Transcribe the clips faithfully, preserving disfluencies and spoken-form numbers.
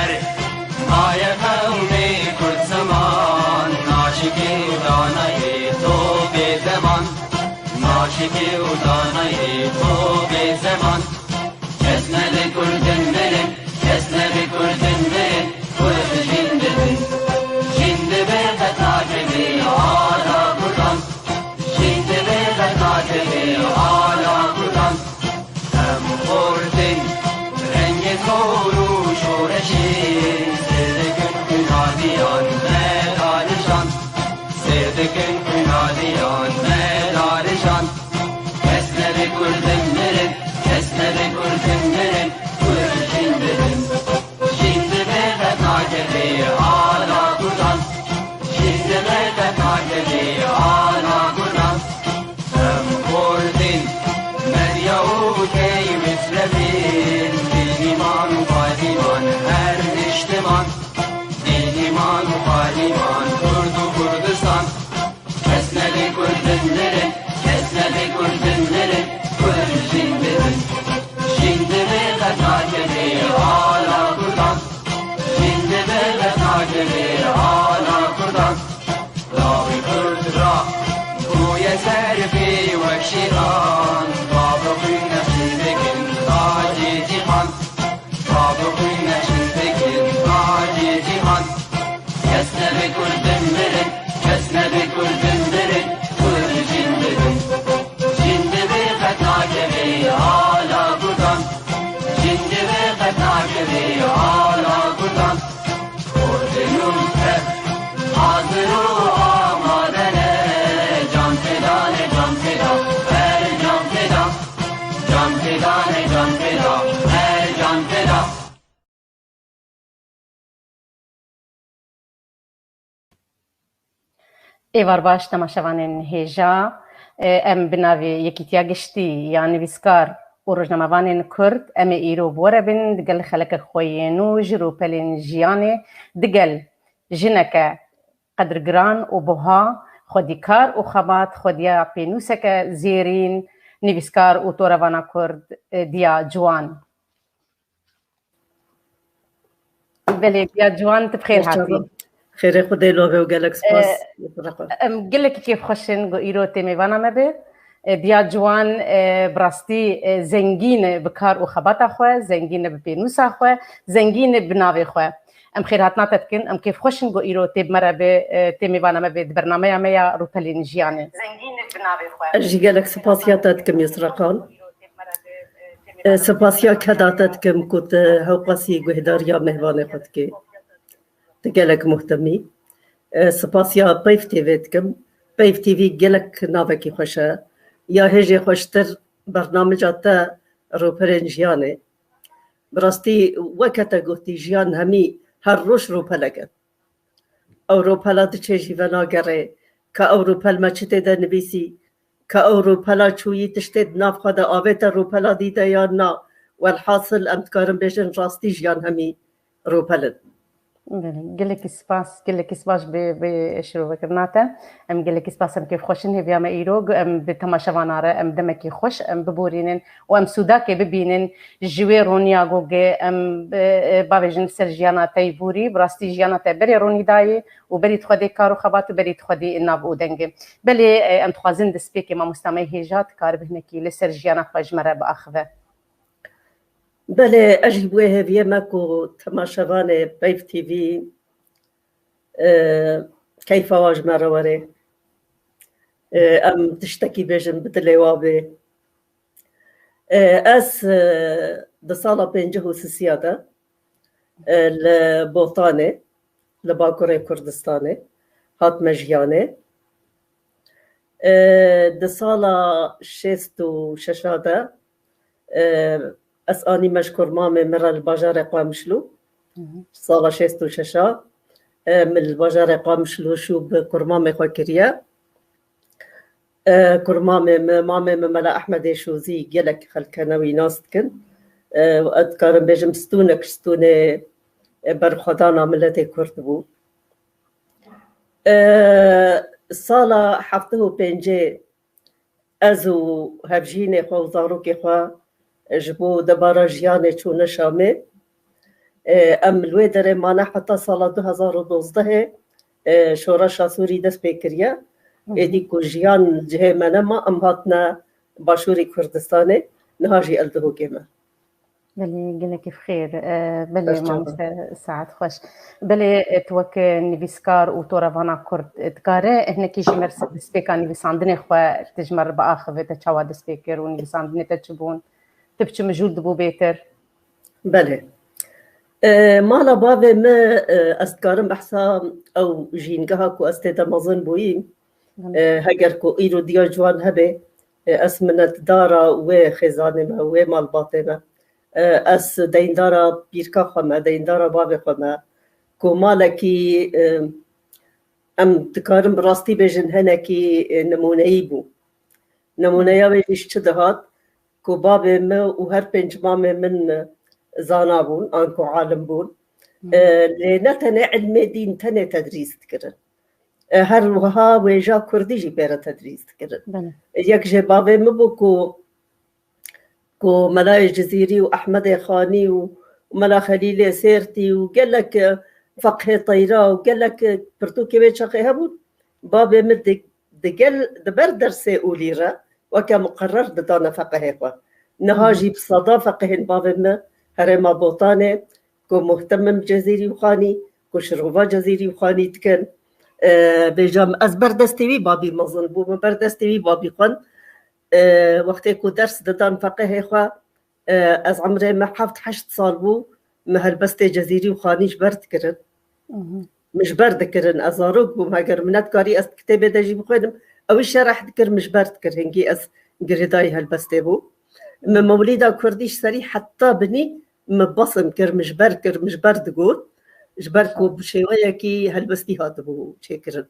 Erê, maye qewmê Kurd ziman, naşikê û danayê to bê deman. Naşikê û danayê to bê zeman. Kes nebe Kurdin mirin, kes nebe Kurdin mirin, Kurd jin dibin. Jin dibe qet nakeve ala Kurdan. Jin dibe qet nakeve ala Kurdan. Em xortin rengê xor û şoreşê, sêr dikin xwînaliyan me darijan. Sêr dikin xwînaliyan me darijan. Kes nebe Kurdin mirin, kes nebe Kurdin mirin, Kurd jin dibin. Jin dibe qet nakeve ala Kurdan. Jin dibe qet nakeve ala Kurdan. Em xortin, medya û key mislevin, dîn, îman û payîman her niştiman. Dîn, îman û payîman, Kurd û Kurdistan. Kes nebe Kurdin mirin, kes nebe Kurdin mirin, Kurd jin dibin. Jin dibe qet nakeve ala Kurdan. Jin dibe qet nakeve ala Kurdan. Lawê Kurd ra bûye serfê wek şêxan. Bavê xwîn nexşî dikin tacê cîhan. Bavê xwîn nexşî dikin tacê cîhan. Kes nebe Kurdin mirin, kes nebe Kurdin mirin, Kurd jin dibin. Jin dibe qet nakeve ala Kurdan. Jin dibe qet nakeve ala Kurdan. Kurdin û Kurd hazir û amade ne. Can feda ne, can feda, her can feda. Can feda ne, can feda, her can feda. Êvar baş temaşevanên hêja, e, em bi navê Yekîtiya Giştî ya nivîskar û rojnamevanên Kurd, em ê îro bi we re bin, digel xeleke xwe yê nû ji rûpelên jiyanê, digel jineke qedirgiran û buha, xwedîkar û xebat, xwediya pênûseke zêrîn, nivîskar û torevana Kurd, e, Diya Ciwan. Belê, Diya Ciwan, tu bi xêr hatî. Xêrê Xwedê li we be û gelek spas. Em gelekî kêfxweş in ku îro tê mêvana me be. E, Diya Ciwan, e, bi rastî, e, zengîn e bi kar û xebata xwe, zengîn e bi pênûsa xwe, zengîn e bi navê xwe. Em xêrhatina te dikin, em kêfxweş in ku îro tê bi me re be, e, tê mêvana me be di bernameya me ya Rûpelên Jiyanê. Zengîn e bi navê xwe. Ez jî gelek spasiya te dikim, Yusra Xan. E, spasiya keda te dikim ku tu hewqasî guhdariya mêvanê xwe dikî. Tu gelek muhtemî. E, spasiya Peyv T V dikim. Peyv T V gelek navekî xweş e. Ya hêjê xweştir bernamija te Rûpelên Jiyanê. Bi rastî weke te gotî, jiyan hemî her roj rûpelek e. Ew rûpela diçe jî venagerê. Ka ew rûpel me çi tê de nivîsî? Ka ew rûpela çûyî tiştê di nav xwe de avête rûpela dî de yan na? Welhasil em dikarin bêjin rastî jiyan hemî rûpel in. Belê, gelekî spas, gelekî spas bi, bi şirovekirina te. Em gelekî spas, em kêfxweş in hêviya me îro, em bi temaşevana re, em demekî xweş, em biborînin û em sûdakê bibînin ji wê roniya ku ge em, e, e, bavêjin li ser jiyana te yî vûrî, bi rastî jiyana te berê ronî dayê û berî di xwedê kar û xebat û berî di xwedê nav û dengê. Belê, e, em dixwazin destpêkê mamosta me hêja dikaribe hinekî li ser jiyana xwe ji me re biaxive. Belê, ez jî bi wê hêviyê me ku temaşevanê Peyv T V, e, keyfa wan ji me re were. E, em tiştekî bêjin bi dilê wan bê. E, ez, e, di sala pêncî û sisiya de, e, li Botanê, li Bakurê Kurdistanê hatime jiyanê. E, di sala şêst û şeş de, e, ez anîme ji kurmamê min re li bajarê Qamişlo. Hı hı. Sala şêst û şeş, e, min li bajarê Qamişlo şû bi kurmamê xwe kiriye. E, kurmamê min, mamê min Mela Ehmedê Şozî gelek xelkene wî nas dikin. E, ez dikarim bêjim stûnek ji stûnê, e, berxwedana miletê Kurd bû. E, sala heftê û pêncê ez û hevjînê xwe û zarokê xwe ji bo debara jiyanê çûne Şamê. E, em li wê derê mane heta sala du hezar û dozdehê, e, şoreşa Sûrî dest pê kiriye. Êdî ku jiyan li cihê me nema, em hatine Başûrê Kurdistanê, niha jî ez li Dihokê me. Belê, gelekî bi xêr. E, belê, Baş çawa. Mamoste, saet xweş. Belê, e, tu wek nivîskar û torevana Kurd, e, dikare, e, hinekî ji me destpêka nivîsandinê xwe tu ji me re biaxive, te çawa dest pê kir û nivîsandinê te çi bûn? Tu bi çi mijûl dibû bêtir? Belê. E, mala bavê min, e, ez dikarim behsa ew jîngeha ku ez tê de mezin bûyîm. Belê. E, heger ku îro diya ciwan hebe, e, ez minnetdara wê xêzanê me, wê malbatê me. E, ez deyndara pîrka xwe me, deyndara bavê xwe me. Ku malekî, e, em dikarin bi rastî bêjin hinekî, e, nimûneyî bû. Nimûneya wê jî ji çi dihat? Ku babê min û her pênc mamê min zana bûn, anku alim bûn. E, lê ne tenê ilmê dîn, tenê tedrîs dikirin. E, her wiha wêja kurdî jî pê re tedrîs dikirin. Belê. Yek jê bavê min bû ku, ku Melayê Cizîrî û Ehmedê Xanî û Mela Xelîlê Sêrtî û gelek, e, feqhê teyra û gelek, e, pirtûkê wê çaxê hebûn. Babê min di, digel, di ber dersê olî re weke muqerrer didane feqihê xwe. Niha Hı hı. jî bi seda feqihên bavê min herêma Botanê, ku Muhtemim Cezîrî û Xanî, ku Şirova Cezîrî û Xanî dikin. E, bêjam ez ber destê wî babî mezin bû, min ber destê wî babî xwend. E, wextê ku ders didan feqihê xwe, e, ez emrê me heft heşt sal bû, min helbestê Cezîrî û Xanî ji ber dikirin. Mhm. Min ji ber dikirin, ez zarok bûm, heger min nedikarî ez kitêbê de jî bixwênim, ew î şereh dikir, min ji ber dikir, hingî ez girêdayî helbestê bû. Min mewlîda kurdî ji serî heta binî min basim kir, min ji ber kir, min ji ber digot, ji ber ku bi şêweyekî helbestî hatibû çêkirin.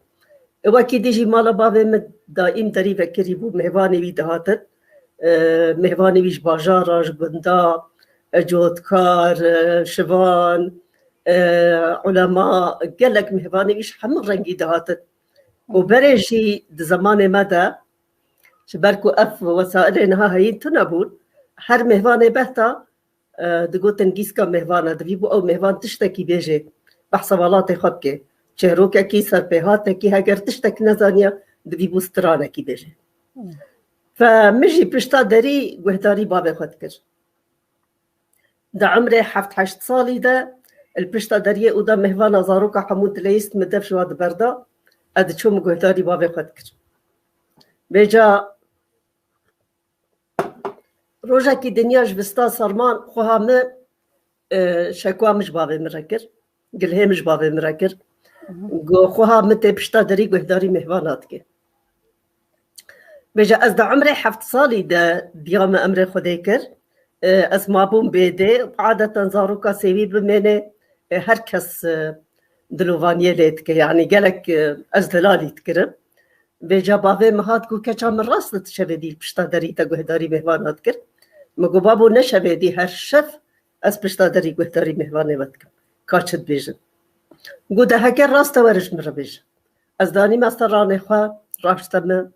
Wekî dî jî mala bavê min daîm derî vekirî bû, mêvanê wî dihatin. E, mêvanê wî ji bajara, ji gunda, e, cotkar, e, şivan, e, ulema, gelek mêvanê wî ji hemû rengî dihatin. Û berê jî di zemanê me de, ji ber ku ev wesailê niha heyîn tune bûn, her mêvanê behta e, digotin gîska mêvan e, divî bû ew mêvan tiştekî bêje, behsa welatê xwe bike. Çêrokekî, serpêhatekî, heger tiştek nezaniya, divî bû stranekî bêje. Hmm. Fe min jî pişta derî guhdarî bavê xwe dikir. Di emrê heft heşt salî de li pişta deriyê û de mêvana zaroka hemû dileyîst, min dev ji wa diberda, ez diçûm guhdarî bavê xwe dikir. Vêca Rojekî dinya ji vista serman xweha min, e, şekwa min ji bavê min re kir. Gilhê min ji bavê min re kir. Mhm. Got, xweha min tê pişta derî guhdarî mêvana dike. Bêje, ez di emrê heft salî de diya min emrê Xwedê kir. E, ez mabûm bêdê. Adeten zaroka sêwî bimêne, e, her kes, e, dilovaniyê lê dike. Yanî gelek, e, ez delalî dikirim. Vêca bavê min hat got, keça min rast e, tu şevê dî li pişta derî te guhdarî mêvana dikir. Min got, babo, ne şevê dî, her şev ez pişta derî guhdarî mêvanê we dikim. Ka çi dibêjin? Got, de heke rast e, were ji min re bêje. Ez danîme seranê xwe, raşte min.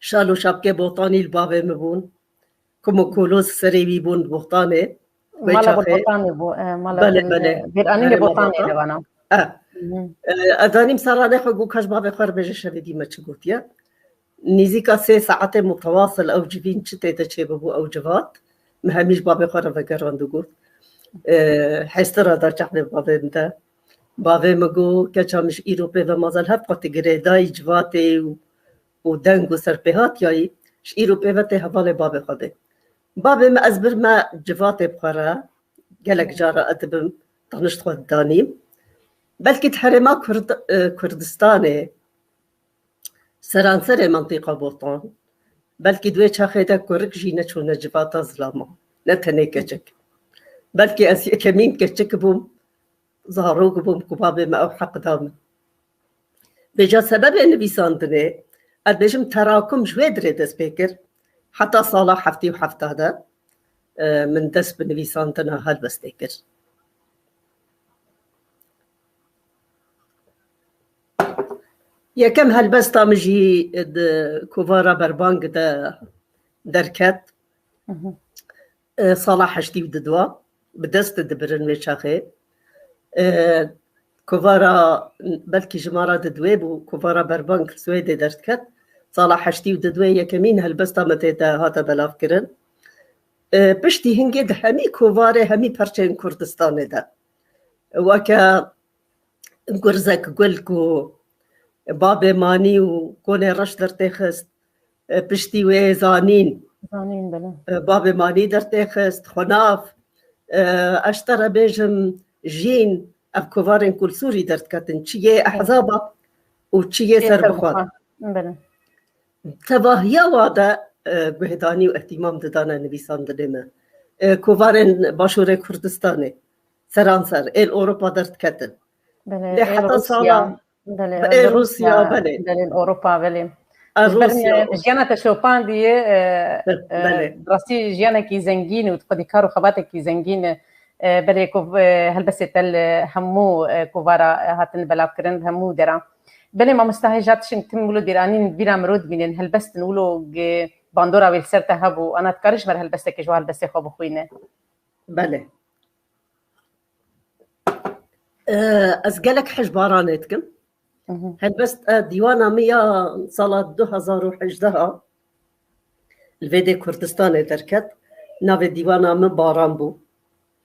Şal û şapkê botanî li bavê min bûn. Kum û koloz serê wî bûn botanê. Wê Mala çaxê. Botanê bû, e, mala Belê, Bêr-, belê. Bêranînê Herêma Botanê Botan. De vana. E. Hı hı. E, ez zanîm seranê xwe got, ka ji bavê xwe re bêje şevê dî me çi gotiye. Nîzîka sê saetê mutewasil ew civîn çi tê de çêbibû ew civat. Min hemî ji bavê xwe re vegerand û got. E, hêstira da çavê bavê min de. Bavê min got, keça min ji îro pê ve mazel hev qe tu girêdayî civatê û û deng û serpêhatiyayî ji îro pê ve tê hevalê bavê xwe de. Bavê min ez birme civatê bi xwe re, gelek cara ez dibim tanişt xwe didanîm. Belkî di herêma Kurd-, e, Kurdistanê, seranserê mentiqa Botan, belkî di wê çaxê de kurik jî neçûne civata zilama, ne tenê keçik. Belkî ez yekemîn keçik bûm, zarok bûm ku bavê min ew heq da min. Vêca sebebê nivîsandinê, ez bêjim terakum ji wê dirê dest pê kir. Heta sala heftê û heft de, e, min dest bi nivîsandina helbestê kir. Yekem helbesta min jî di kovara Berbang de derket. Mhm. E, sala heştê û du de. bi dest dibirin wê çaxê. E, kovara, belkî ji me re didwê bû, kovara Berbank li Swêdê derdiket. Sala heştî û didwê yekemîn helbesta me tê de hate belavkirin. E, piştî hingê di hemî kovarê, hemî perçeyên Kurdistanê de. Weke Gurzek Gul ku Babê Manî û Konê Reş dertêxist, e, piştî wê Zanîn, Zanîn, belê. E, Babê Manî dertêxist, Xwenav, e, ez ji te re bêjim Jîn, ev kovarên ku li Sûrî derdiketin, çi yê Ehzaba û çi yê Serbixwe. Serbixwe, belê. Tevahiya wa de, e, guhdanî û îhtîmam didane nivîsandinê me. E, kovarên Başûrê Kurdistanê, seranser, ê li Ewropa derdiketin. Belê, Lê ê li heta Rûsya, sala belê, ê ê li Rûsya, Rûsya, belê. Belê, li Ewropa, belê. Ê Ji ber Rûsya. me jiyana te şopandî ye, e, Be-, e, belê. bi rastî jiyanekî zengîn û xwedî kar û xebatekî zengîn e. E, belê ku, e, helbestê te li hemû, e, kovara, e, hatin belavkirin, hemû deran. Belê mamosta Hêja tiştin tim wilo dîranîn bîra mirov dibînin, helbestin wilo ge bandora wê li ser te hebû, ana dikarî ji me re helbestekê ji wa helbestê xwe bixwîne. Belê. E, ez gelek hej Baranê dikim. Mhm. Helbest, e, dîwana min ya sala du hezar û hejdeh a li vê dê Kurdistanê derket. Navê dîwana min Baran bû.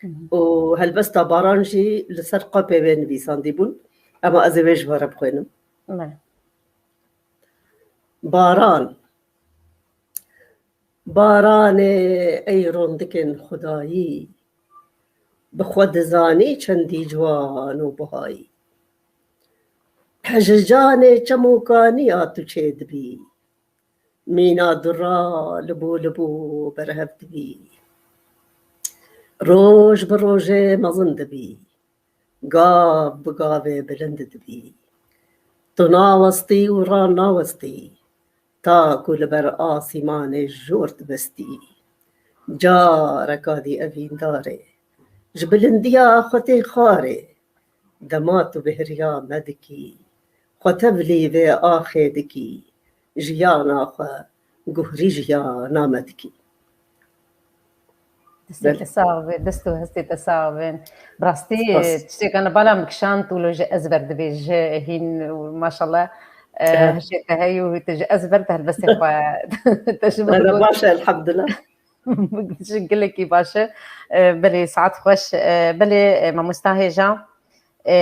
Mhm. Û helbesta Baran jî li ser qapê wê nivîsandî bûn. Ema ez ê wê ji we re bixwînim. Belê. Baran. Baranê ey rondikên xwedayî, bi xwe dizanî çendî ciwan û bihayî. Ji canê çemokaniya tu çêdibî, mîna dura libû libû berhev dibî. Roj bi rojê mezin dibî. Gav bi gavê bilind dibî. Tu nawestî û ranawestî, ta ku li ber asîmanê jor dibistî. Careka dî evîndarê, ji bilindiya xwe tê xwarê, dema tu bêhriya me dikî, xwe tevlî vê axê dikî, jiyana xwe guhrî jiyana me dikî. Destê Belê. te sax be, dest û hestê te sax bin. Bi rastî, Spas. tiştêka ne bala min kişand û lo ji ezber dibêje hîn û maşallah, e, Evet. hişê te heyî û tu ji ezber te helbestê xwe te ji min Ana got. baş e, elhamdulillah. Ji gelekî baş e. E, belê, saet xweş. E, belê, e, mamosta Hêja. E,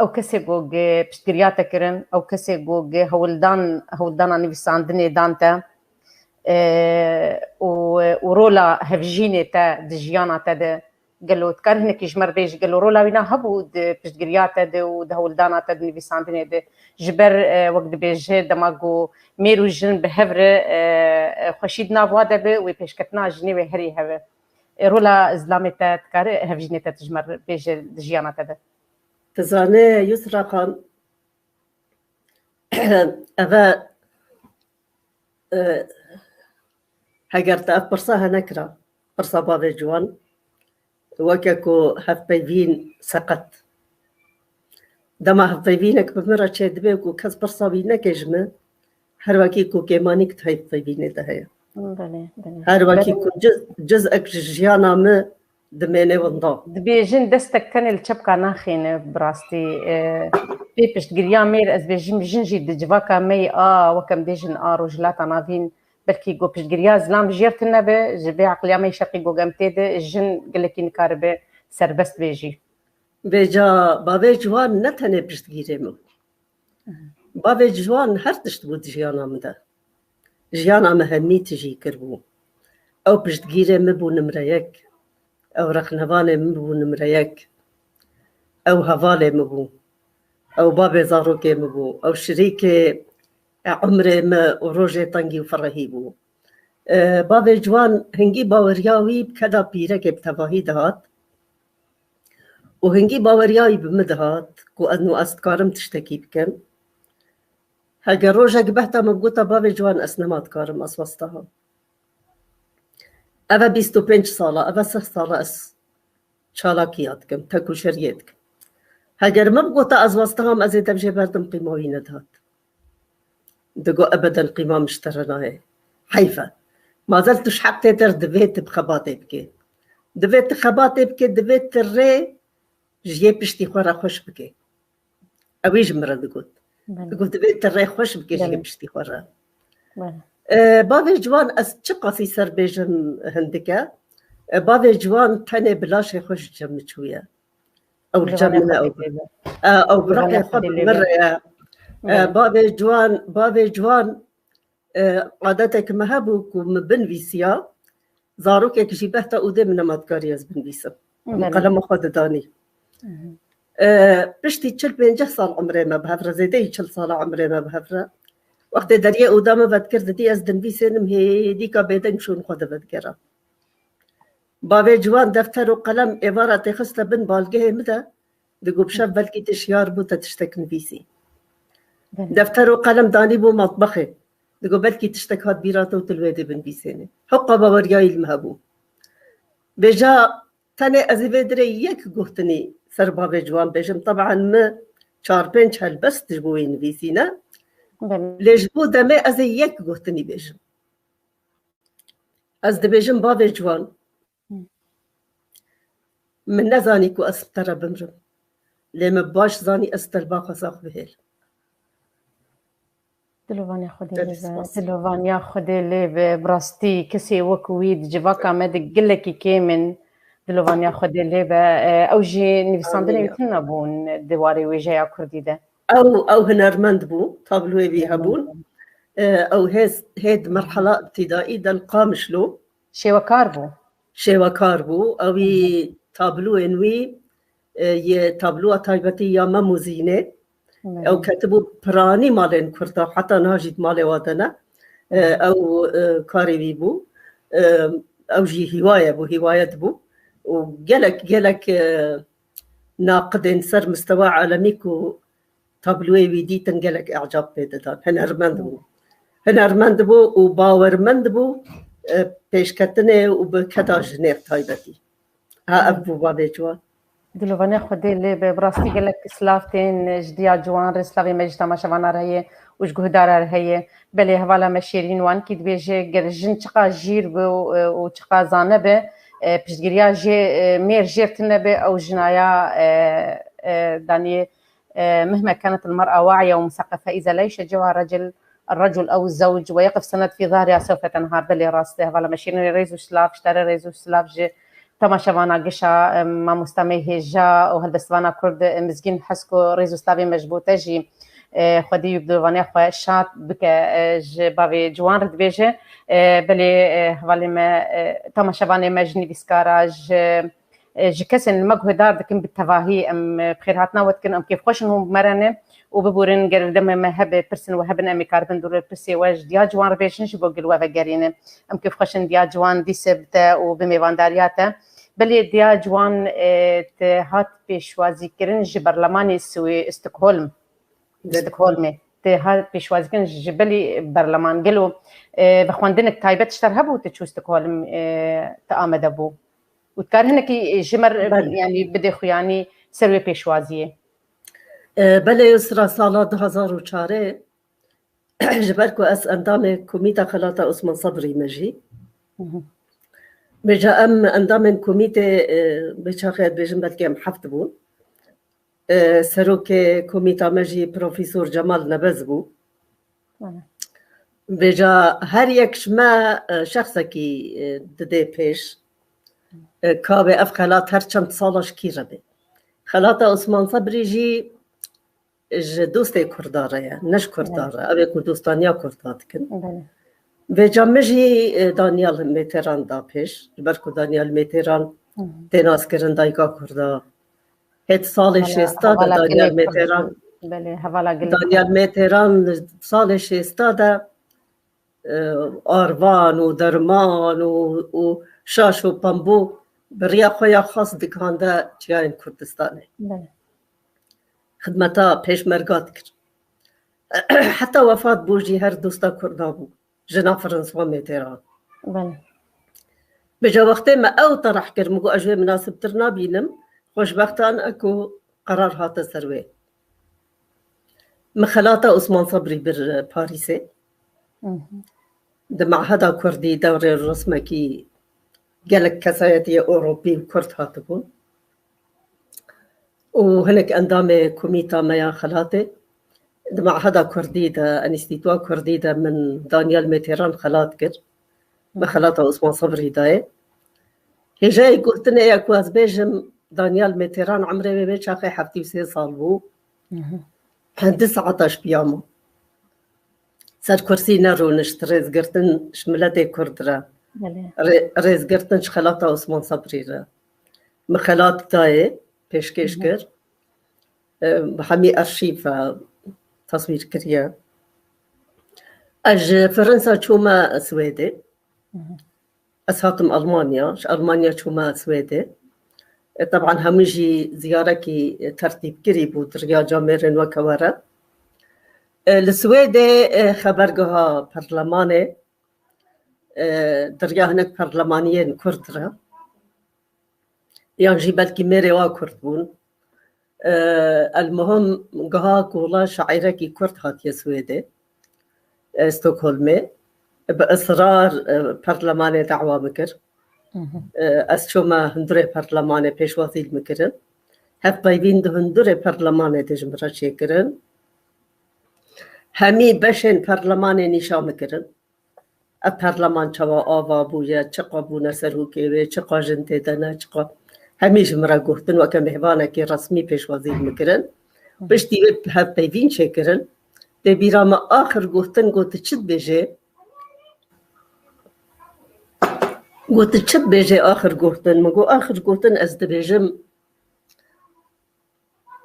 Ew kesê ku gi piştgiriya te kirin, ew kesê ku gi hewldan, hewldana nivîsandinê dan te, e, û, û rola hevjînê te di jiyana te de, gelo dikarî hinekî ji me re bêjî, gelo rola wîna hebû di piştgiriya te de û di hewldana te di nivîsandinê de? Ji ber, e, wek dibêje, dema ku mêr û jin bi hev re, e, e, xweşî di nav wa de be, wê pêşketina jinê wê herî hebe. E, rola zilamê te dikare hevjînê te tu ji me re bêje di jiyana te de? Dizane Yusra Xan, eve, e, heger te ev pirsa hene kira, pirsa bavê ciwan, weke ku hevpeyvîn seqet. Dema hevpeyvînek bi min re çêdibe û ku kes pirsa wî neke ji min, her wekî ku kêmanîk di hevpeyvînê de heye. Belê, belê. Her wekî Belê. ku ciz, cizek ji jiyana min dimêne winda. Dibêjin destek tenê li çepka naxîne bi rastî. E, pê piştgiriya mêr ez bêjim jin jî di civaka me yê a wek em bêjin a Rojhilata Navîn belkî ku piştgiriya zilam jêr tune be, ji vê eqliya me yê şerqî ku em tê de jin gelekî nikaribe serbest bê jî. Vêca bavê ciwan ne tenê piştgirê min. Bavê ciwan her tişt bû di jiyana min de. Jiyana min hemî tijî kiribû. Ew piştgirê min bû nimre yek. Ew rexnevanê min bû nimre yek. Ew hevalê min bû. Ew babê zarokê min bû. Ew şirîkê, e, umrê min û rojê tengî û ferehî bû. E, bavê ciwan hingî baweriya wî bi keda pîrekê bi tevahî dihat. Û hingî baweriya wî bi min dihat ku ez nû ez dikarim tiştekî bikim. Heger rojek behta min bigota bavê ciwan ez nema dikarim ez westaham. Eve bîst û pênc sala, eve sih sala ez çalakiya dikim, tekoşeriyê dikim. Heger min bigota ez westaham, ez ê dev jê berdim qîma wî nedihat. Digo ebeden qîma min ji te re nayê. Heyf e. Mazel tu ji heqê te re divê tu bi xebatê bikê. Divê tu xebatê bike, divê tu rê ji yê piştî xwe re xweş bike. Ew ê ji min re digot. Belê. Digot, divê tu rê xweş bike ji yê Belê. piştî xwe re. Belê. E, bavê ciwan, ez çiqasî ser bêjim hindik e. E, bavê ciwan tenê bi laşê xwe ji cem min çûye. Ew li cem Ciwanê min e, xwe ew, dikeve. e, ew bi Ciwanê reqê xwe xwe bi dikeve. min re ye. E, Belê. bavê ciwan, bavê ciwan, e, adetek me hebû ku min binivîsiya, zarokek jî behta ûdê min nema dikarî ez binivîsim. Min Belê. qelema xwe didanî. Mhm. E, piştî çil pênceh sal umrê me bi hev re, zêdeyî çil sala umrê me bi hev re. Wextê deriyê ûda min vedikir, didî ez dinivîsênim, hêdîka bêdeng şûn xwe divedigera. Bavê ciwan defter û qelem êvara têxiste bin balgehê min de, digot, bi şev belkî tu şiyar bû, te tiştek nivîsî. Belê. Defter û qelem danî bû matbexê. Digot, belkî tiştek hat bîra te û tu li wê dê binivîsênê. Heqa baweriyayî li min hebû. Vêca tenê ez ê vê dirê yek guhtinî ser bavê ciwan bêjim. Teban min çar pênc helbest ji bo wî nivîsîne. Belê. Lê ji bo demê ez ê yek guhtinî bêjim. Ez dibêjim, bavê ciwan, Hı. min nezanî ku ez bi te re bimrim. Lê min baş zanî ez te li ba xwe sax bihêlim. Dilovaniya Xwedê Gelek lê be, spas. Dilovaniya Xwedê lê be, bi rastî kesê wek wî di civaka me de gelekî kêm in. Dilovaniya Xwedê lê be, e, ew jî nivîsandinê Amîn. wî tune bûn di warê wêjeya kurdî de. Ew, ew hunermend bû, tabloyê wî Hunermend hebûn. bû. E, ew hêz, hê di merhala ibtîdaî de li Qamişlo Şêwekar bû. şêwekar bû. Ew Hı hı. tabloyên wî, e, yê tabloya taybetî ya Mem û Zînê. Belê. Ew ketibû piranî malên Kurda, heta niha jî di malê wa de ne. E, Hı hı. ew, e, karê wî bû. E, ew jî hîwaye bû, hîwayet bû. Û gelek, gelek, e, naqidên ser mistewa alemî ku tabloyê wî dîtin gelek ecab pê didan. Hinermend bû. Hinermend bû û bawermend bû, e, pêşketinê û bi keda jinê taybetî. Ha, ev bû bavê ciwan. Dilovaniya Xwedê lê be, bi rastî gelek silav tên ji diya ciwan re, silavê me ji temaşevana re heye û ji guhdara re heye. Belê hevala me Şêrîn Wankî dibêje, ger jin çiqa jîr be û, û çiqa zane be, e, piştgiriya jê, e, mêr jêr tune be, ew jinaya, e, e, daniyê, e, مهما كانت المرأة واعية ومثقفة إذا لا يشجعها الرجل، الرجل أو الزوج ويقف سند في ظهرها سوف تنهار. Belê rast e, hevala me Şêrîn, rêz û silav ji te re, rêz û silav ji temaşevana gişa, e, mamosta me hêja û helbestvana kurd, e, Mizgîn Hesko, rêz û silavê me ji bo te jî. E, Xwedî wî bi dilovaniya xwe şad bike, e, ji bavê ciwan re dibêje. E, belê, e, hevalê me, e, temaşevanê me ji nivîskara, ji, e, ji kesên li me guhdar dikin bi tevahî em, e, bi xêrhatina we dikin, em kêfxweş in hûn bi me re ne û biborin ger li demê me hebe pirsin we hebin em ê karibin dûr pirsê we ji diya ciwan re bêjin ji bo gil we vegerîne. Em kêfxweş in diya ciwan dîse bi te û bi mêvandariya te. Belê diya ciwan, e, te hat pêşwazîkirin ji berlemanê Swê-, Stockholm. Belê. Stockholmê. Te hat pêşwazîkirin ji belî berleman. Gelo, e, vexwendinek taybet ji te re hebû, tu çû Stockholm, e, te amede bû? Û dikar hinekî ji me re, Belê. yanî bidê xuyanî ser wê pêşwaziyê? E, belê, Yusra, sala du hazar û çarê, ji ber ku ez endamê Komîta Xelata Osman Sebrî me jî. Hı hı. Vêca em endamên komîtê, e, bi çaxê dibêjin belkî em heft bûn. E, serokê komîta me jî Profesor Cemal Nebez bû. Hı. Vêca her yek ji me, e, şexsekî, e, didê pêş. E, ka be ev xelat her çend sala ji kî re be. Xelata Osman Sebrî jî ji dostê Kurda re ye, ne ji Kurda Belê. re. Ev ê ku dostaniya Kurda dikin. Belê. Vêca min jî, e, Daniel Mêteran da pêş. Ji ber ku Daniel Mêteran Hı hı. tê naskirin dayika Kurda. Hêt salê Hevala, şêsta de hevala Daniel gelek Mêteran, Kurd. Belê, hevala gelek Daniel Kurd. Mêteran salê şêsta de, e, arvan û derman û, û şaş û pembû bi riya xwe ya xas digihande çiyayên Kurdistanê. Belê. Xidmeta pêşmerga dikir. Heta wefat bû jî her dosta Kurda bû. Jina François Mitterrand. Belê. Vêca wextê me ew tereh kir, min got, ez ji wê minasibtir nabînim. Xweşbextan e ku qerar hate ser wê. Min xelata Osman Sebrî bir, e, Parîsê. Hı hı. Di Meheda Kurdî dewrê resmekî Gelek kesayetiyê Ewropî û Kurd hatibûn. Û hinek endamê komîta me ya xelatê di Meheda Kurdî de, Enstîtuya Kurdî de min Daniel Mêtêran xelat kir. Me xelata Osman Sebrî dayê. Hêjayê gotinê ye ku ez bêjim, Daniel Mêtêran emrê wê wê çaxê heftê û sê sal bû. Hindî saeta ji piya ma. Ser kursî nerûnişt, rêzgirtin ji miletê Kurd re. Belê. Rê-, rêzgirtin ji xelata Osman Sebrî re. Min xelat dayê, pêşkêş kir. E, hemî arşîv e, teswîr kiriye. Ez ji Fransa çûme Swêdê. Ez hatim Almanya, ji Almanya çûme Swêdê. E, teban hemû jî ziyarekî tertîbkirî bû, di riya camêrên weke we re. E, li Swêdê, e, xebergeha perlemanê, e, di riya hinek perlemaniyên Kurd re. Yan jî belkî mêrê wa Kurd bûn. E, elmuhim giha ku wila şaîrekî Kurd hatiye Swêdê. E, Stockholmê. Bi israr, e, perlemanê dawa min kir. E, ez çûme hundirê perlemanê pêşwazî li min kirin. Hevpeyvîn di hundirê perlemanê de ji min re çêkirin. Hemî beşên perlemanê nîşa min kirin. Ev perleman çawa ava bûye, çiqa bûne serokê wê, çiqa jin tê de ne, çiqa hemî ji min re gotin, weke mêvanekî resmî pêşwazî min kirin. Piştî wê hevpeyvîn çêkirin. Tê bîra me axir gotin, got, "Tu çi dibêjê?" Got, "Tu çi dibêjê axir gotin?" Min got, "Axir gotin ez dibêjim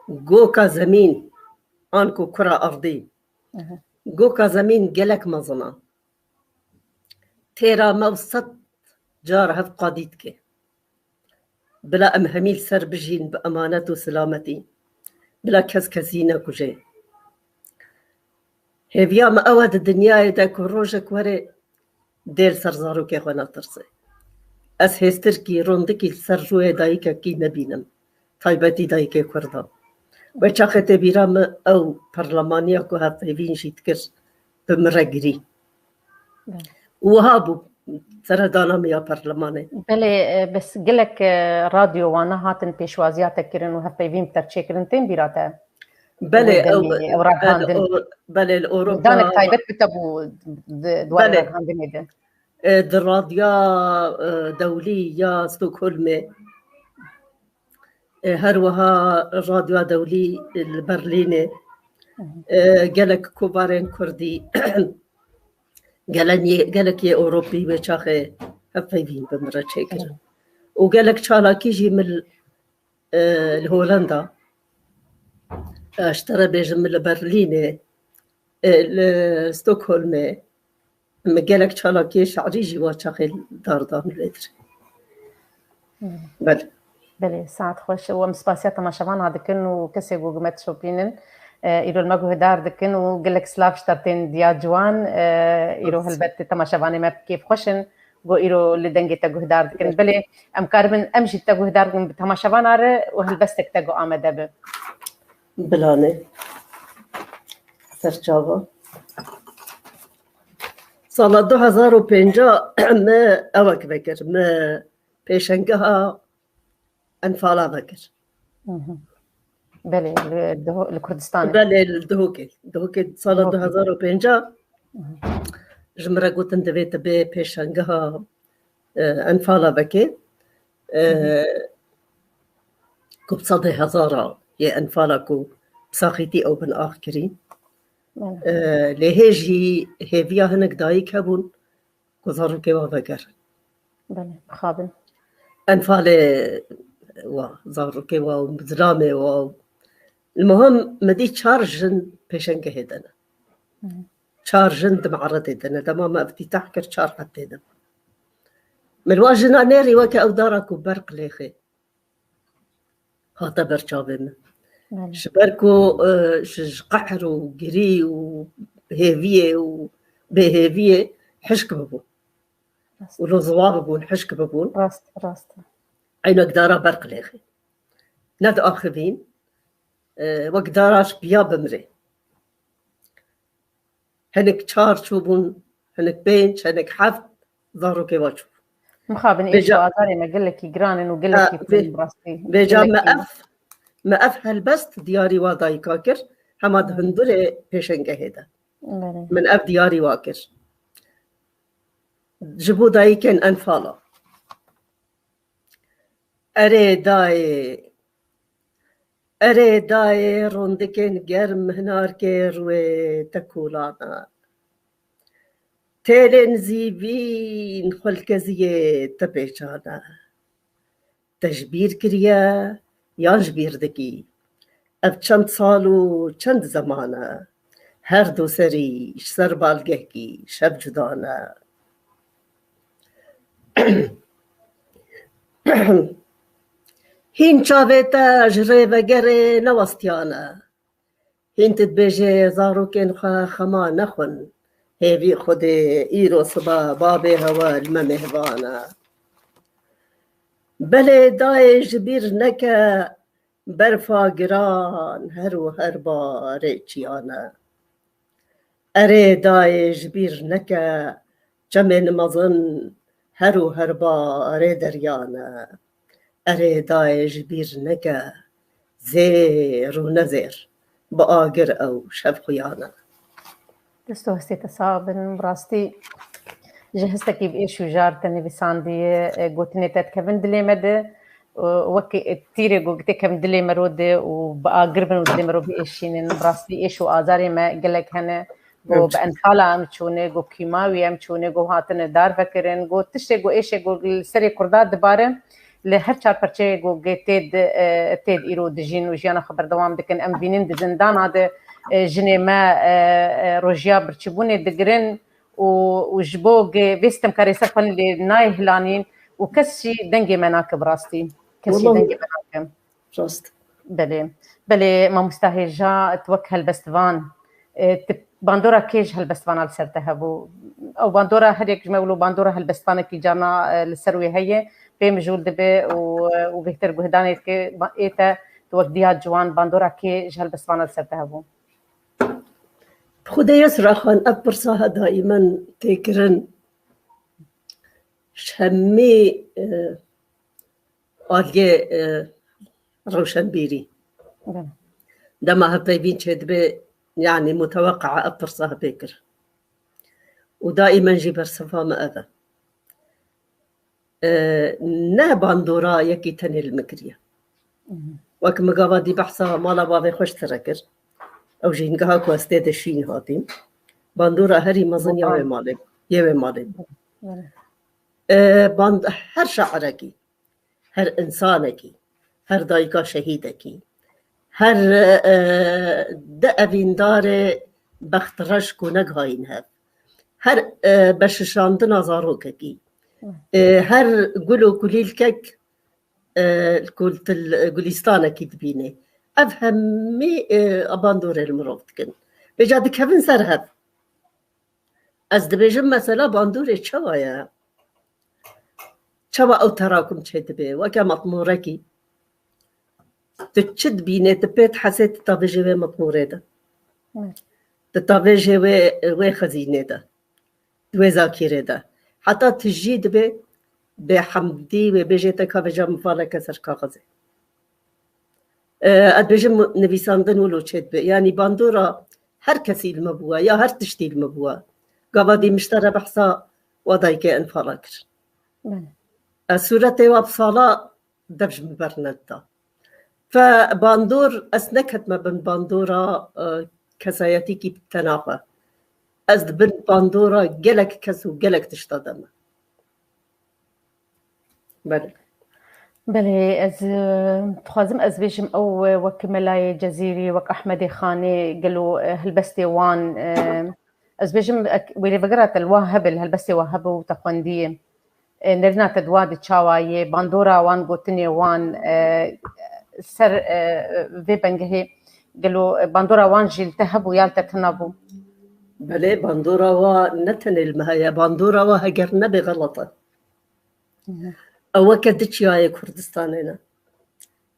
goka zemîn, anku kura erdî." Goka zemîn gelek mezin e. Têra me sed car hev qadî dike. Bila em hemî li ser bijîn bi emanet û silametî. Bila kes kesî nekuje. Hêviya me ew e di dinyayê de ku rojek were dê li ser zarokê xwe netirse. Ez hêstirkî, rondikî li ser rûyê dayikekî nebînim. Taybetî dayikê Kurda. Wê çaxê tê bîra min ew perlemaniya ku hevpeyvîn jî dikir bi min re girî. Belê. Wiha bû seredana min ya perlemanê. Belê, e, bes gelek, e, radyo wana hatin pêşwaziya te kirin û hevpeyvîn bi te çêkirin, tên bîra te? Belê, Wê ew, demê, ew belê, ragihandin. Ew, belê, li Ewropa. Danek taybet bi te bû di, di warê Belê. ragihandinê de. E, di radya, e, dewlî ya Stockholmê, e, her wiha radyoya dewlî li Berlînê, e, gelek kovarên Kurdî, gelen yê, gelek yê Ewropî wê çaxê hevpeyvîn bi min re çêkirin. Û gelek çalakî jî min, e, li Holanda, e, ji te re bêjim, min li Berlînê, e, li Stockholmê, min gelek çalakiyê şerî jî wa çaxê dar da min lê dir. Hmm. Belê. Belê, saet xweş. Û em spasiya temaşevana dikin û kesê ku me dişopînin, e, îro li me guhdar dikin û gelek silav ji te tên diya ciwan, e, îro Spas. Helbet temaşevanê me bi kêf xweş in, ku îro li dengê te guhdar dikin. Belê, em karibin, em jî te guhdar bikin bi temaşevana re û helbestek te ku amede be. Bilane. Serçava. Sala du hezar û pênca me ewek vekir. Me pêşengeha Enfala vekir. Hı hı. Belê, li Diho-, li Kurdistanê. Belê, li Dihokê. Dihokê sala Dihokê. du hezar û pênca Hı hı. ji min re gotin, divê tu bê pêşengeha, e, Enfala vekê. E, Hı hı. Ku bi sedê hezara yê Enfala ku bi saxîtî ew bin ax kirî. Belê. E, lê hê jî hêviya hinek dayik hebûn ku zarokê wa vegerin. Belê, mixabin. Enfalê wa, zarokê wa û zilamê wa. Li muhim, me dî çar jin pêşengehê de ne. Hı. Çar jin di me'redê de ne. Dema me eftîtah kir, çar heb tê de. Min wa jina nêrî weke ew dara ku berq lêxê. Hate ber çavê min. Belê. Ji ber ku, e, ji, ji qehr û girî û hêviyê û bêhêviyê hişk bibûn. Rast. Û lo ziwa bibûn, hişk bibûn. Rast, rast. Eynek dara berq lêxê. Ne diaxivîn, e, wek dara ji piya bimirê. Hinek çar çûbûn, hinek pênc, hinek heft zarokê wa çûbûn. Mixabin êş û azarê me gelekî giran in û gelekî xweş, bi rastî. Vêca me ev, me ev helbest diyarî wa dayika kir, hema di hundirê pêşengehê de. Min ev diyarî wa kir. Ji bo dayikên Enfala. Erê dayê, erê dayê rondikên germ hinarkê rûyê te kolana. Têlên zîvîn xwelkeziyê te pêçana. Te ji bîr kiriye yan ji bîr dikî? Ev çend sal û çend zeman e? Her du serî ji ser balgehkî şev cuda ne. Hîn çavê te ji rêvegerê newestiyane. Hîn tu dibêjê zarokên xwe xema nexwin. Hêvî Xwedê îro sibe babê hewe li me mêhvan e. Belê dayê ji bîr neke, berfa giran her û her barê çiyane. Erê dayê ji bîr neke, çemên mezin her û her barê derya ne. Erê dayê ji bîr neke, zêr û nezêr, bi agir ew şev xuya ne. Dest û hestê te sax bin, bi rastî ji histekî bi êş û jar te nivîsandiye, e, gotinê te dikevin dilê me de, û wek tîrê ku têkevin dilê me ro de û bi agir bin û dilê me ro biêşînin. Bi rastî êş û azarê me gelek hene. Ku bi Enfala em çûne, ku kîmawî em çûne, ku hatine darvekirin, ku tiştê ku êşê ku li serê Kurda dibare, li her çar perçeyê ku gê tê di, e, tê di îro dijîn û jiyana xwe berdewam dikin. Em bînin di zindana de, e, jinê me, e, e, rojiya birçîbûnê digirin û, û ji bo gê vê stemkarê ser xwe lê nayê hilanîn û kes jî dengê me nake bi rastî. Kes jî dengê me nake. Rast. Belê. Belê, mamosta hêja, tu wek helbestvan, e, tu bandora kê ji helbestvana li ser te hebû? Ew bandora her yek ji me wilo bandora helbestvanekî carna, e, li ser wê heye, pê mijûl dibe û, e, û bêhtir guhdanê dike, ba-, ê te tu wek diya ciwan bandora kê ji helbestvana li ser te hebû? Xwedê Yesra Xan, ev pirsa he daîmen tê kirin. Ji hemî, e, aliyê, e, rewşenbîrî. Belê. Dema hevpeyvîn çêdibe, yanî muteweqia ev pirsa hevpê kir. Û daîmen jî bersiva me ev e. E, ne bandora yekî tenê li min kiriye. Wek min gava dî behsa mala bavê xwe ji te re kir. Ew jî hingeha ku ez tê de şîn hatîm. Bandora herî mezin ya wê malê, yê wê malê bû. Belê. E, band-, her şairekî, her însanekî, her dayika şehîdekî, her, e, de evîndarê bextreş ku negihayîn hev, her, e, beşişandina zarokekî, e, her gul û kulîlkek, e, ku tu li gulîstanekî dibînî. Ev hemî, e, bandorê li mirov dikin. Vêca dikevin ser hev. Ez dibêjim mesela bandorê çawa ye? Çawa ew terakum çêdibe? Weke matmorekî. Tu çi dibînê, tu pê dihesê, tu tavêjê wê matmorê de. Evet. Tu tavêjê wê, wê xezînê de. Di wê zakîrê de. Heta tu jî dibê bêhemdî wê bêjê te ka vêca min valeke ser kaxizê. E, ez dibêjim nivîsandin wilo çêdibe. Yanî bandora her kesî li me bûye, ya her tiştî li me bûye. Gava dî min ji te re behsa wa dayikê Enfala kir. Belê. Ez sûretê wa bi sala dev ji min bernedida. Fe bandor, ez neketime bin bandora, e, kesayetîkî bi tena xwe. Ez di bin bandora gelek kes û gelek tişta de me. Belê. Belê, ez, e, dixwazim ez bêjim ew, e, wek Melayê Cezîrî, wek Ehmedê Xanê, gelo, e, helbestê wan, e, ez bêjim, ek-, wê rêvegera te li wa hebe, li helbestê wa hebe û te xwendiyê. E, nerîna te di wa de çawa ye, bandora wan, gotinê wan, e, ser, e, vê bengehê, gelo, e, bandora wan jî li te hebû ya li te tuna bû? Belê, bandora wa ne tenê li me heye, bandora wa heger nebe xelet e. Ew weke du çiyayê Kurdistanê ne.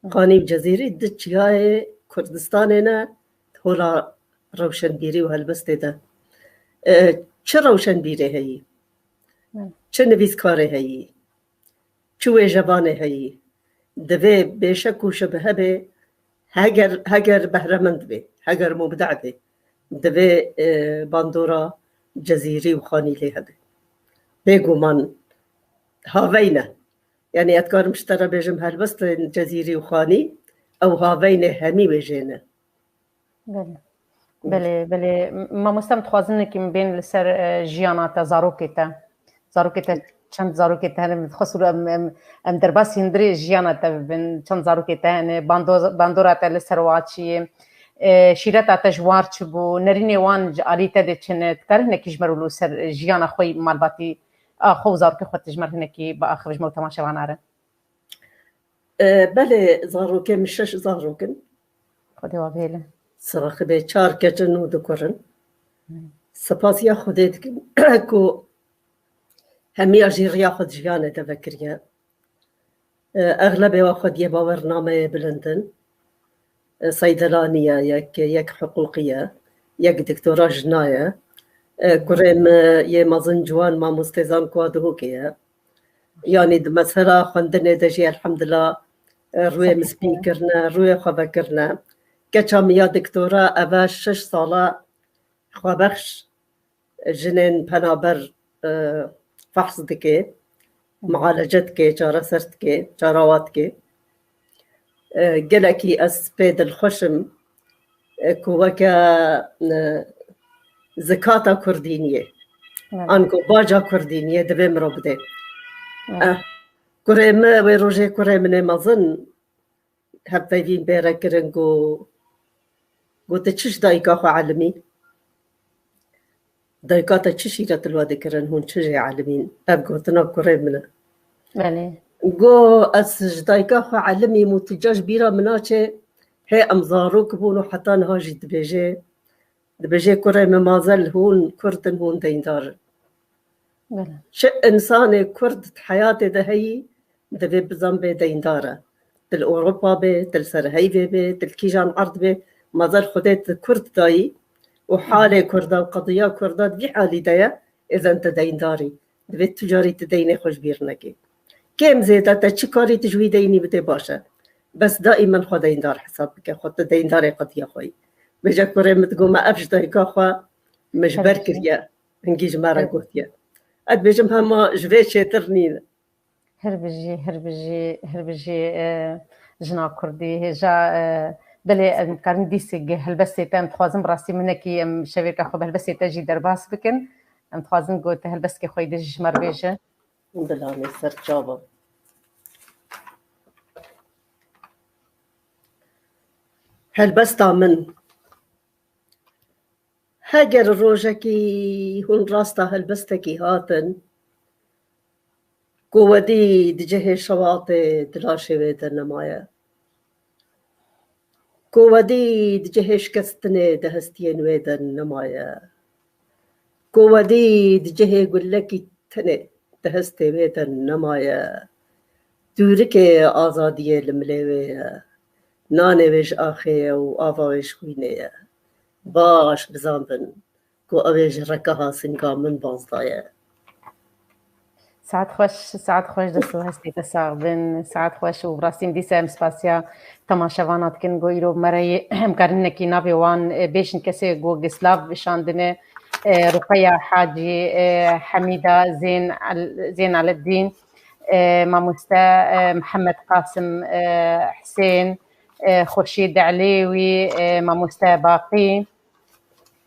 Xanî û Cezîrî du çiyayê Kurdistanê ne, hola rewşenbîrî û helbestê de. E, çi rewşenbîrê heyî, çi nivîskarê heyî, çi wêjevanê heyî. Divê bêşek û şibhe bê, heger, heger behremend bê, heger mubdeh bê, divê, e, bandora Cezîrî û Xanî lê hebe. Bêguman haveyne. Yanî ez dikarim ji te re bêjim helbestên Cezîrî û Xanî, ew haveynê hemî wê jê ne. Belê. Belê, belê. M-, mamoste, em dixwazin nekî em bên li ser, e, jiyana te, zarokê te. Zarokê te, çend zarokê te hene? Min dixwest em, em, em derbasî hundirê jiyana te bibin. Çend zarokê te hene? Bando-, bandora te li ser wa çi ye? E, şîreta te ji war çi bû? Nerînê wan ji alî te de çi ne? Dikarî hinekî ji me re li ser jiyana xwe yî malbatî a xwe û zarokê xwe tu ji me re hinekî biaxivî ji me û temaşevana re? E, belê, zarokê min şeş zarok in. Xwedê wa bihêle. Saxibê çar keç in û du kur in. Spasiya Xwedê dikim ku hemiya jî riya xwe di jiyanê de vekiriye. E, exlebê wa xwediyê bawernameyê bilind in. E, seydelanî ye, yek, yek hiqûqî ye, yek doktora jina ye. E, kurê min yê mezin ciwan mamostê zankoa Duhokê ye. Yanî di mesela xwendinê de jî elhemdulillah, e, rûyê min spî kirine, rûyê xwe vekirine. Keça min ya doktora, eve şeş sala xwebexş jinên penaber, e, fehs dike, mualece dike, çareser dike, çarewa dike. E, gelekî ez pê dilxweş im, e, ku weke, e, zikata kurdîniyê, Evet. an ku baca kurdîniyê divê mirov bide. Evet. Eh, kurê min, wê rojê kurê min ê mezin, hevpeyvîn bêre kirin, got, got, "Tu çi ji dayika xwe elimî? Dayika te çi şîret li we dikirin, hûn çi jê elimîn?" Ev gotina kurê min e. Belê. Got, "Ez ji dayika xwe elimîm û tu ca ji bîra min naçe, hê em zarok bûn û heta niha jî dibêje, dibêje, 'Kurê min Mazel, hûn kurd in, hûn deyndar in.'" Belê. Çi însanê kurd di heyatê de heyî, divê bizan bê deyndar e. Til Ewropa bê, til ser heyvê bê, til kîjan erd bê, Mazel Xwedê tu kurd dayî û halê kurda û qediya kurda di vî halî de ye, êzen tu deyndar î. Divê tu carî tu deynê xwe ji bîr nekî. Kêm zêde te çi karî tu ji wî deynî bidê baş e. Bes daîmen xwe deyndar hesab bike, xwe tu deyndarê qediya xwe yî. Bêje kurê min digot me ev ji dayika xwe min ji ber kiriye, hingî ji me re gotiye. Ez dibêjim hema ji vê çêtir nîne. Hir bijî, hir bijî, hir bijî, e, jina kurdî. Hêja, e, belê em karin dîsê gi helbestê te, em dixwazin bi rastî minekî em şevêrka xwe bi helbestê te jî derbas bikin. Em dixwazin ku te helbestkê xwe yî de jî ji me re bêje. Bilanê ser çava. Helbesta min. Heger rojekî hûn rasta helbestekî hatin, ku wedî di cihê şewatê di laşê wê de nemaye, ku wedî di cihê şikestinê di hestiyên wê de nemaye, ku wedî di cihê gulekî tenê di hestê wê de nemaye. Dûrikê azadiyê li milê wê ye. Nanê wê ji axê ye û ava wê ji xwînê ye. Baş bizan bin ku ew ê ji rekeha singa min baz daye. Saet xweş, saet xweş, dest û hestê te sax bin. Saet xweş û bi rastî dîsa em spasiya temaşevana dikin ku îro me re yê em karin hinekî navê wan, e, bêjin kesê ku gislav şandine, e, Ruqeya Hacî, e, Hemîda Zên El-, Zên Eleddîn, e, mamoste, e, Mihemed Qasim, e, Hisên, e, Xurşîd Elêwî, e, mamoste Baqî,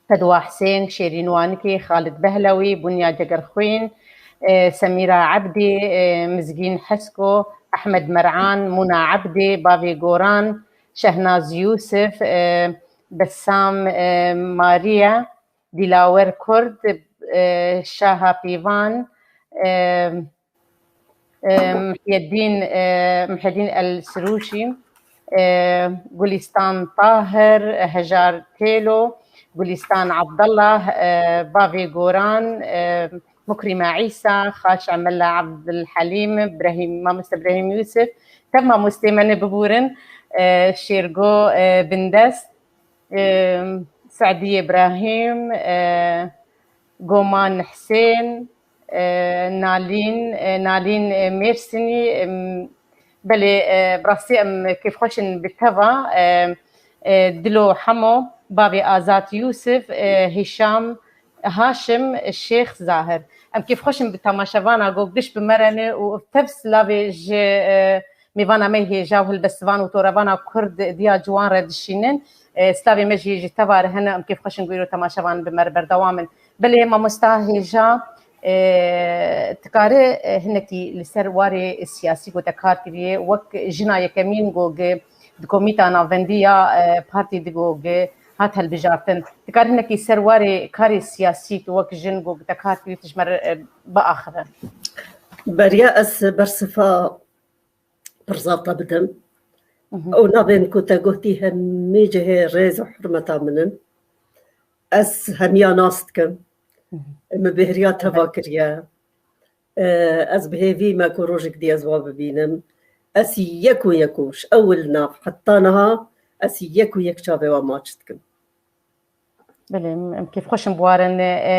Fedwa Hisên, Şêrîn Wanikî, Xalid Behlewî, Bunya Cegerxwîn, e, Semîra Ebdî, e, Mizgîn Hesko, Ehmed Mer'an, Muna Ebdî, Bavê Goran, Şehnaz Yûsif, e, Bessam, e, Mariye, Dilawer Kurd, e, Şaha Pîvan, e, e, Mihyedîn, e, Mihyedîn El Sirûşî, e, Gulîstan Tahir, Hejar Têlo, Gulîstan Abdullah, e, Bavê Goran, e, Mukrîme Îsa, Xaç Emela Abdulhelîm, Brahîm, Mamoste Brahîm Yûsif, tev mamostê me ne biborin, e, Şêrgo, e, Bindest, e, Se'dî Îbrahîm, e, Goman Hisên, e, Nalîn, e, Nalîn, e, Mêrsînî, em, belê, e, bi rastî em kêfxweş in bi te ve, e, e, Dilo Hemo, bavê Azad Yûsif, e, Hîşam, Haşim, Şêx Zahir. Em kêfxweş in bi temaşevana ku giş bi me re ne û tev silavê ji, e, mêvana me hêja û hilbestivan û torevana Kurd diya ciwan re dişînin. E, silavê me jî ji te ve re hene, em kêfxweş in ku îro temaşevan bi me re berdewam in. Belê mamosta hêja, e, tu kare, e, hinekî li ser warê siyasî ku te kar kiriye, wek jina yekemîn ku gi-, di komîta navendî ya, e, partî di ku gi-, hat hilbijartin. Tu kare hinekî ser warê karê siyasî tu wek jin ku te kar kiriye, tu ji me re, e, biaxive. Beriya ez bersiva pirzaf te bidim. Mhm. Ew navên ku te gotî hemî cihê rêz û hurmeta min in. Ez hemiya nas dikim. Mhm. Min bêhriya te va kiriye. E, ez bi hêvî me ku rojek dî ez wa bibînim. Ez yek û yek û ji ewil nav heta niha ez yek û yek çavê wa maç dikim. Belê, em kêfxweş in bi we re ne, e,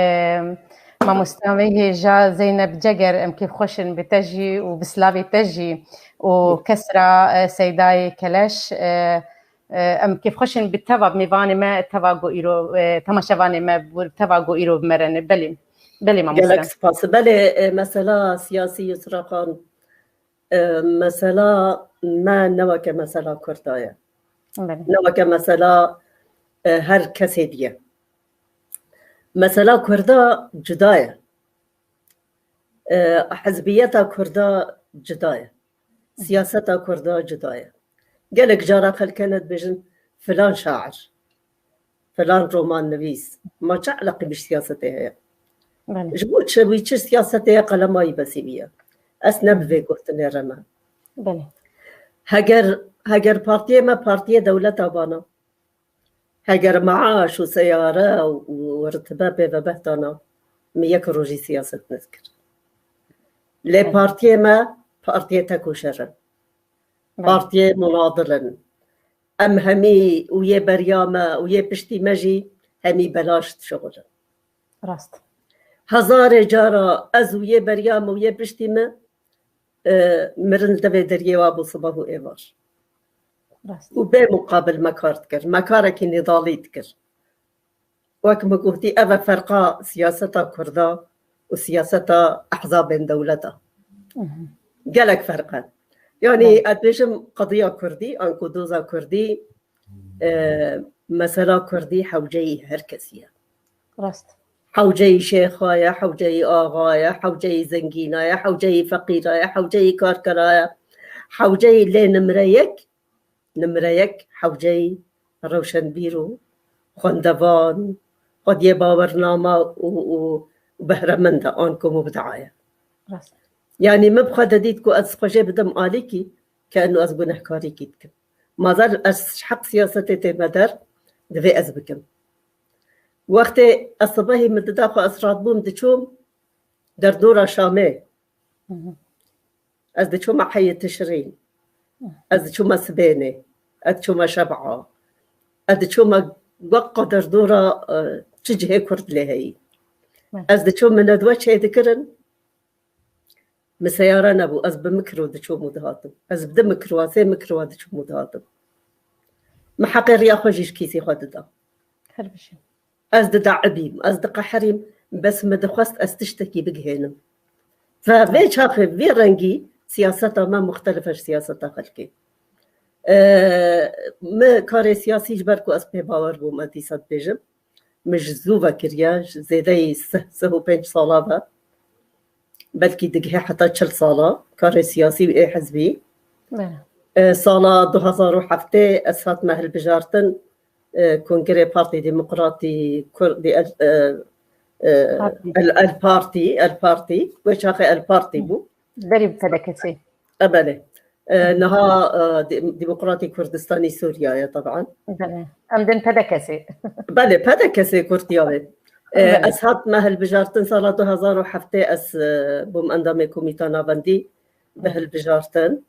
mamosta me hêja Zeynep Ceger, em kêfxweş in bi te jî û bi silavê te jî û kesra, e, Seydayê Keleş, e, e, em kêfxweş in bi te ve, mêvanê me te ve ku îro, e, temaşevanê me bi te ve ku îro bi me re ne. Belê, belê mamosta. Gelek spas. Belê, e, mesela siyasî Yusra Xan, e, mesela me ne weke mesela Kurda ye. Belê. Ne weke mesela, e, her kesê diye. Mesela Kurda cuda ye. E, hizbiyeta Kurda cuda ye. Siyaseta Kurda cuda ye. Gelek cara xelk hene dibêjin filan şair, filan romannivîs. Ma çi eleqî bi siyasetê heye? Belê. Ji bo çi wî çi siyasetê ye, qelema wî besî wî ye. Ez ne bi vê gotinê re me. Belê. Heger, heger partiyê me partiyê dewleta bana, heger meaş û seyare û, û ritibe pê ve behtana, min yek rojî siyaset nedikir. Lê Belê. Partiyê me partiyê tekoşer in. Belê. Partiyê munadil in. Em hemî û yê beriya me û yê piştî me jî hemî belaş dişixulin. Rast. Hezarê cara ez û yê beriya me û yê piştî me, e, mirin li devê deriyê wa bû sibeh û êvar. Rast. Û bê muqabil me kar dikir. Me karekî nîdalî dikir. Wek min gotî, ev e ferqa siyaseta Kurda û siyaseta ehzabên dewleta. Mhm. Gelek ferq e. Yanî Belê. Ez bêjim qediya Kurdî, anku doza Kurdî, e, mesela Kurdî hewceyî her kesî ye. Rast. Hewceyî şêxa ye, hewceyî axa ye, hewceyî zengîna ye, hewceyî feqîra ye, hewceyî karkera ye, hewceyî lê nimre yek, nimre yek hewceyî rewşenbîr û xwendevan, xwediyê bawernama û, û behremend e, anku mubdaa ye. Rast. Yanî min bi xwe de dît ku ez xwe jê bidim alîkî, ke eno ez gunehkarîkî dikim. Mazel ez ji heq siyasetê tême der, divê ez bikim. Wextê ez sibehî min dida xwe, ez radbûm diçûm derdora Şamê. Hı hı. Ez diçûme heyê Tişrîn. Ez diçûme Sibênê. Ez diçûme Şeb'a. Ez diçûme wek qo derdora, e, çi cihê Kurd lê heyî. Hı. Ez diçûm min nedwe çêdikirin. Min seyare nebû, ez bi mikro diçûm û dihatim. Ez bi du mikrowa, sê mikrowa diçûm û dihatim. Min heqê riya xwe jî ji kîsê xwe dida. Her bijî. Ez didaibîm, ez diqeherîm, bes min dixwest ez tiştekî bigihênim. Ve vê çaxê, vê rengî siyaseta me muxtelif e ji siyaseta xelkê. Ee, min karê siyasî ji ber ku ez pê bawer bûm, ez dîsa dibêjim. Min ji zû ve kiriye, ji zêdeyî sih, sih û pênc sala ve. Belkî digihê heta çil sala, karê siyasî û ê hizbî. Bele. E, sala du hezar û heftê ez hatime hilbijartin, e, Kongrê Partî Demokratî Kurdî, el, e, e, Partî. El, El Partî, El Partî. Wê çaxê El Partî bû. Berî bi P D K S. E, belê. E, niha, e, Di-, Demokratî Kurdistanî Sûriya ye, teban. Belê. Em din P D K S. Belê, P D K S Kurdiya wê. E, Belê. Ez hatime hilbijartin sala du hezar û heftê ez, e, bûm endamê Komîta Navendî bi Belê. Hilbijartin.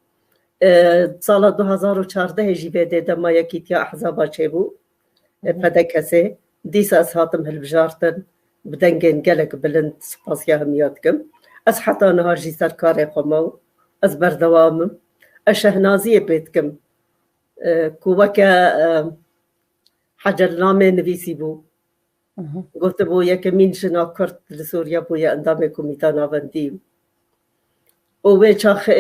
E, sala du hezar û çardehê jî vê dê dema Yekîtiya Ehzaba çêbû. E, Belê. P D K S. Dîsa ez hatim hilbijartin. bi dengên gelek bilind spasiya hemiya dikim. Ez heta niha jî ser karê xwe mam. Ez berdewam im. Ez şehnaziyê pê dikim, e, ku weke, e, Hecel namê nivîsî bû. Gotibû, yekemîn jina Kurd li Sûriye bûye endamê Komîta Navendî. Û wê çaxê,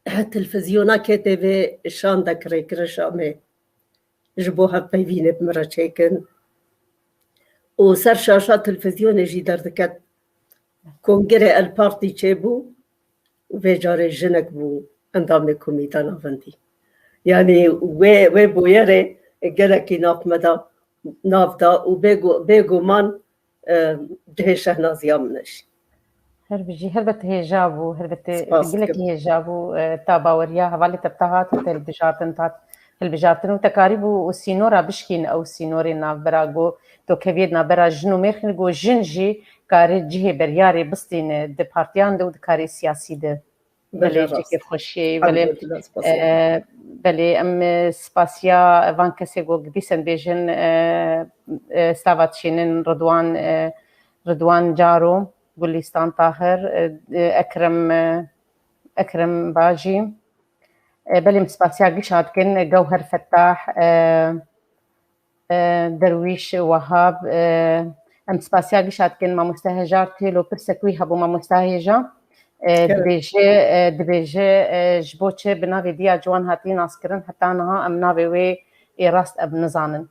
e, televîzyona K T V şandek rêkirişa me ji bo hevpeyvînê bi min re çêkin. Û ser şaşa televîzyonê jî derdiket, kongrê El Partî çêbû û vê carê jinek bû endamê Komîta Navendî. Yanî wê, wê bûyerê gelekî nav me da, nav da û bêgu-, bêguman, e, cihê şehnaziya min e jî. Her bijî, helbet hêja bû, helbet Spas gelekî dikim. Hêja bû, e, ta baweriya hevalê te bi te hat, te hilbijartin, te hat hilbijartin û te karîbû û sînora bişkîn, ew sînorê navbera ku dokeviyê navbera jin û mêr xîn, ku jin jî karê cihê beryarê bistîne di partiyan de û di karê siyasî de. Belê, belê, rast. Çekê xweşiyê, belê, Elhamdülillah, spas. E, belê, em, e, spasiya van kesê ku dîsen bêjin, e, e, slava dişînin Ridwan, e, Ridwan Caro, Gulîstan Tahir, e, e, Ekrem, e, Ekrem Bajî. E, belê, em spasiya gişa dikin, Gewher Fettah, e, e, Derwîş Wahab, e, em spasiya gişa dikin mamoste Hejar Têlo, pirsek wî hebû mamoste Hêja. E, Evet. Dibêje, e, dibêje, e, ji bo çi bi navê Diya Ciwan hatî naskirin, heta niha em navê wê ê rast ev nizanin.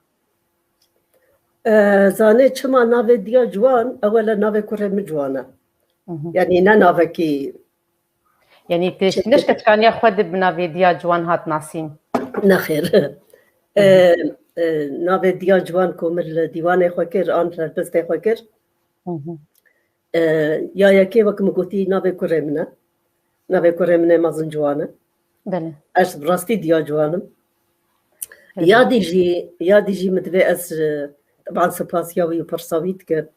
E, zanê çima navê Diya Ciwan, ewele navê kurê min Ciwan e. Hı hı. Yanî ne navekî Yanî tu Çi- neşke tikaniya xwe di bi navê Diya Ciwan hat nasîn? Nexêr. E, e, navê Diya Ciwan ku min li dîwanê xwe kir, an helbestê xwe kir. Hı hı. E, ya yekê wek min gotî navê kurê min e. Navê kurê min ê mezin Ciwan e. Belê. Ez bi rastî Diya Ciwan im. Belê. Ya dî jî, ya dî jî min divê ez, e, teban sipasiya wî û pirsa wî dikim.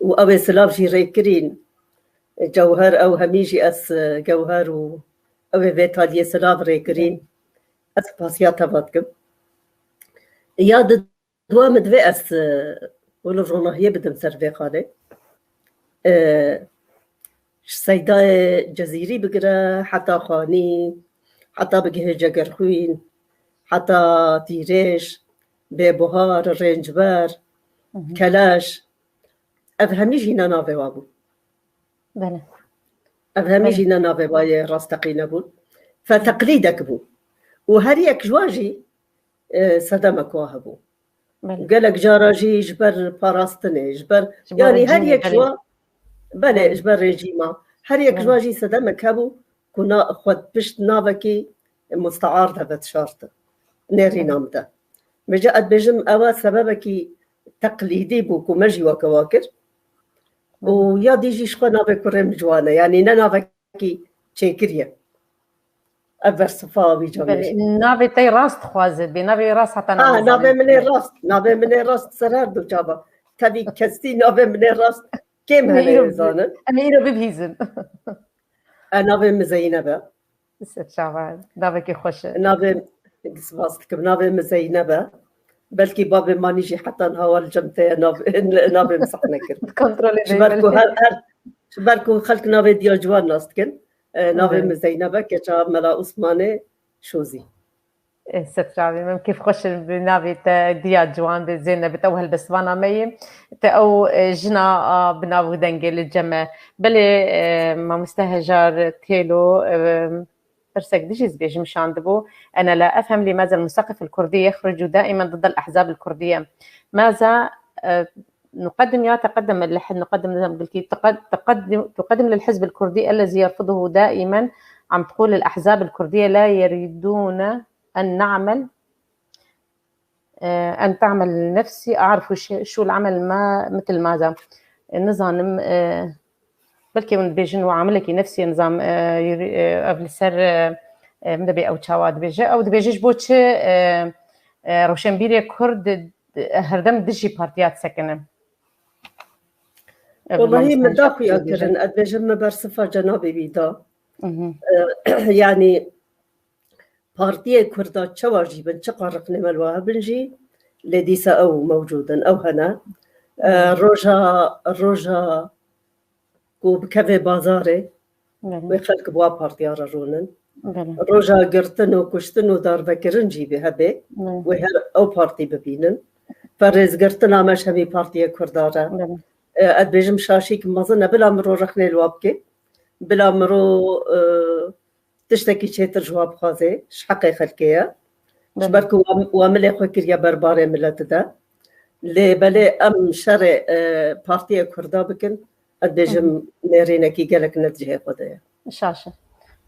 Û ew ê silav jî rêkirîn. Cewher ew hemî jî ez, e, Gewher û ew ê vê taliyê silav rêkirîn. Ez spasiya te va dikim. Ya di dua min divê ez, e, wilo ronahiyê bidim ser vê xalê. E, ji Seydayê Cezîrî bigire heta Xanî, heta bigihê Cegerxwîn, heta Tîrêj, Bêbuhar, Rêncber, Hı hı. Keleş. Ev hemî jî ne navê wa bû. Belê. Ev hemî Belê. Jî ne navê wa yê rasteqîne bûn. Fe teqlîdek bû. Û her yek ji wan jî, e, sedemek wa hebû. Belê. Gelek cara jî ji ber parastinê, ji ber, Ji bo yanî her rejîmê, yek ji belê. Wan, belê, Belê. Ji ber rejîma. Her yek ji Belê. Wan jî sedemek hebû ku na, xwe pişt navekî mustear de vedişartin. Nêrîna Belê. Min de. Vêca ez dibêjim ewa sebebekî teqlîdî bû ku me jî weke wa kir. Û ya dî jî ji xwe navê kurê min Ciwan e. Yanî ne navekî çêkirî ye. Ev bersifa wî ca Belê, navê te rast dixwaze bê, navê rast heta Ha, navê min ê rast, navê min ê rast ser her du çava. Tevî kesî navê min ê rast kêm Em ê hene îro ê bi-, zanin. Em ê îro bibihîzin. E, navê min Zeynep e. Ser çava, navekî xweş e. Navê, spas dikim, navê min Zeynep e. Belkî babê manî jî heta niha wa li cem te ye nav-, navê min sehne kir. Kontrolê Ji ber ku her, her, ji ber ku xelk navê Diya Ciwan nas dikin, e, navê Belê. Min Zeynep e, keça Mela Osmanê Şozî. E, Setrabî, min kêf xweş in bi navê te Diya Ciwan, bi Zeynep, bi te ew helbestvana me yê. Te ew, e, jina, a, bi nav û dengê li cem e. Belê, e, mamoste Hejar Têlo, e, pirsek dijî ez bêjim şandibû. Ene la efhem لماذا المثقف الكردي يخرج دائما ضد الأحزاب الكردية؟ ماذا، e, نقدم يا تقدم الح-، نقدم، نقدم بالكي-، تقد-، تقدم، تقدم للحزب الكردي الذي يرفضه دائما، عم تقول الأحزاب الكردية لا يريدون أن نعمل، آه، أن تعمل لنفسي، أعرف ش-، شو العمل، ما، مثل ماذا. Nizanim, e, belkî hûn dibêjin û amilekî nefsî nizam, e, yürü-, e, ev li ser, e, e, min dibê ew çawa dibêje. Ew dibêje ji bo çi, e, e, rewşenbîrê Kurd, e, herdem dijî partiya disekine. Ev Wellahî mamoste min da Hejat xuya dibêje. Kirin, ez dibêjim min bersifa cenabê wî da. Mhm. E, yanî partiyê Kurda çawa jî bin, çiqa rixnê me li wa hebin jî, lê dîsa ew mewcûd in, ew hene. E, roja, roja ku bikeve bazarê, Belê. wê xelk bi wa partiya re rûnin. Belê. Roja girtin û kuştin û darvekirin jî bi hebe, Belê. wê her ew partî bibînin. Perêzgirtina me ji hemî partiyê Kurda re. Belê. E, ez dibêjim şaşîk mezin e, bila min rû rexnê li wa bike. Bila min rû, e, tiştekî çêtir ji wa bixwaze, ji heqê xelkê ye. Ji Belê. ber ku wa, wa milê xwe kiriye ber barê milete de. Lê belê em şerê, e, partiyê Kurda bikin, ez dibêjim Hı hı. nêrînekî gelek ne di cihê xwe de ye. Şaş e.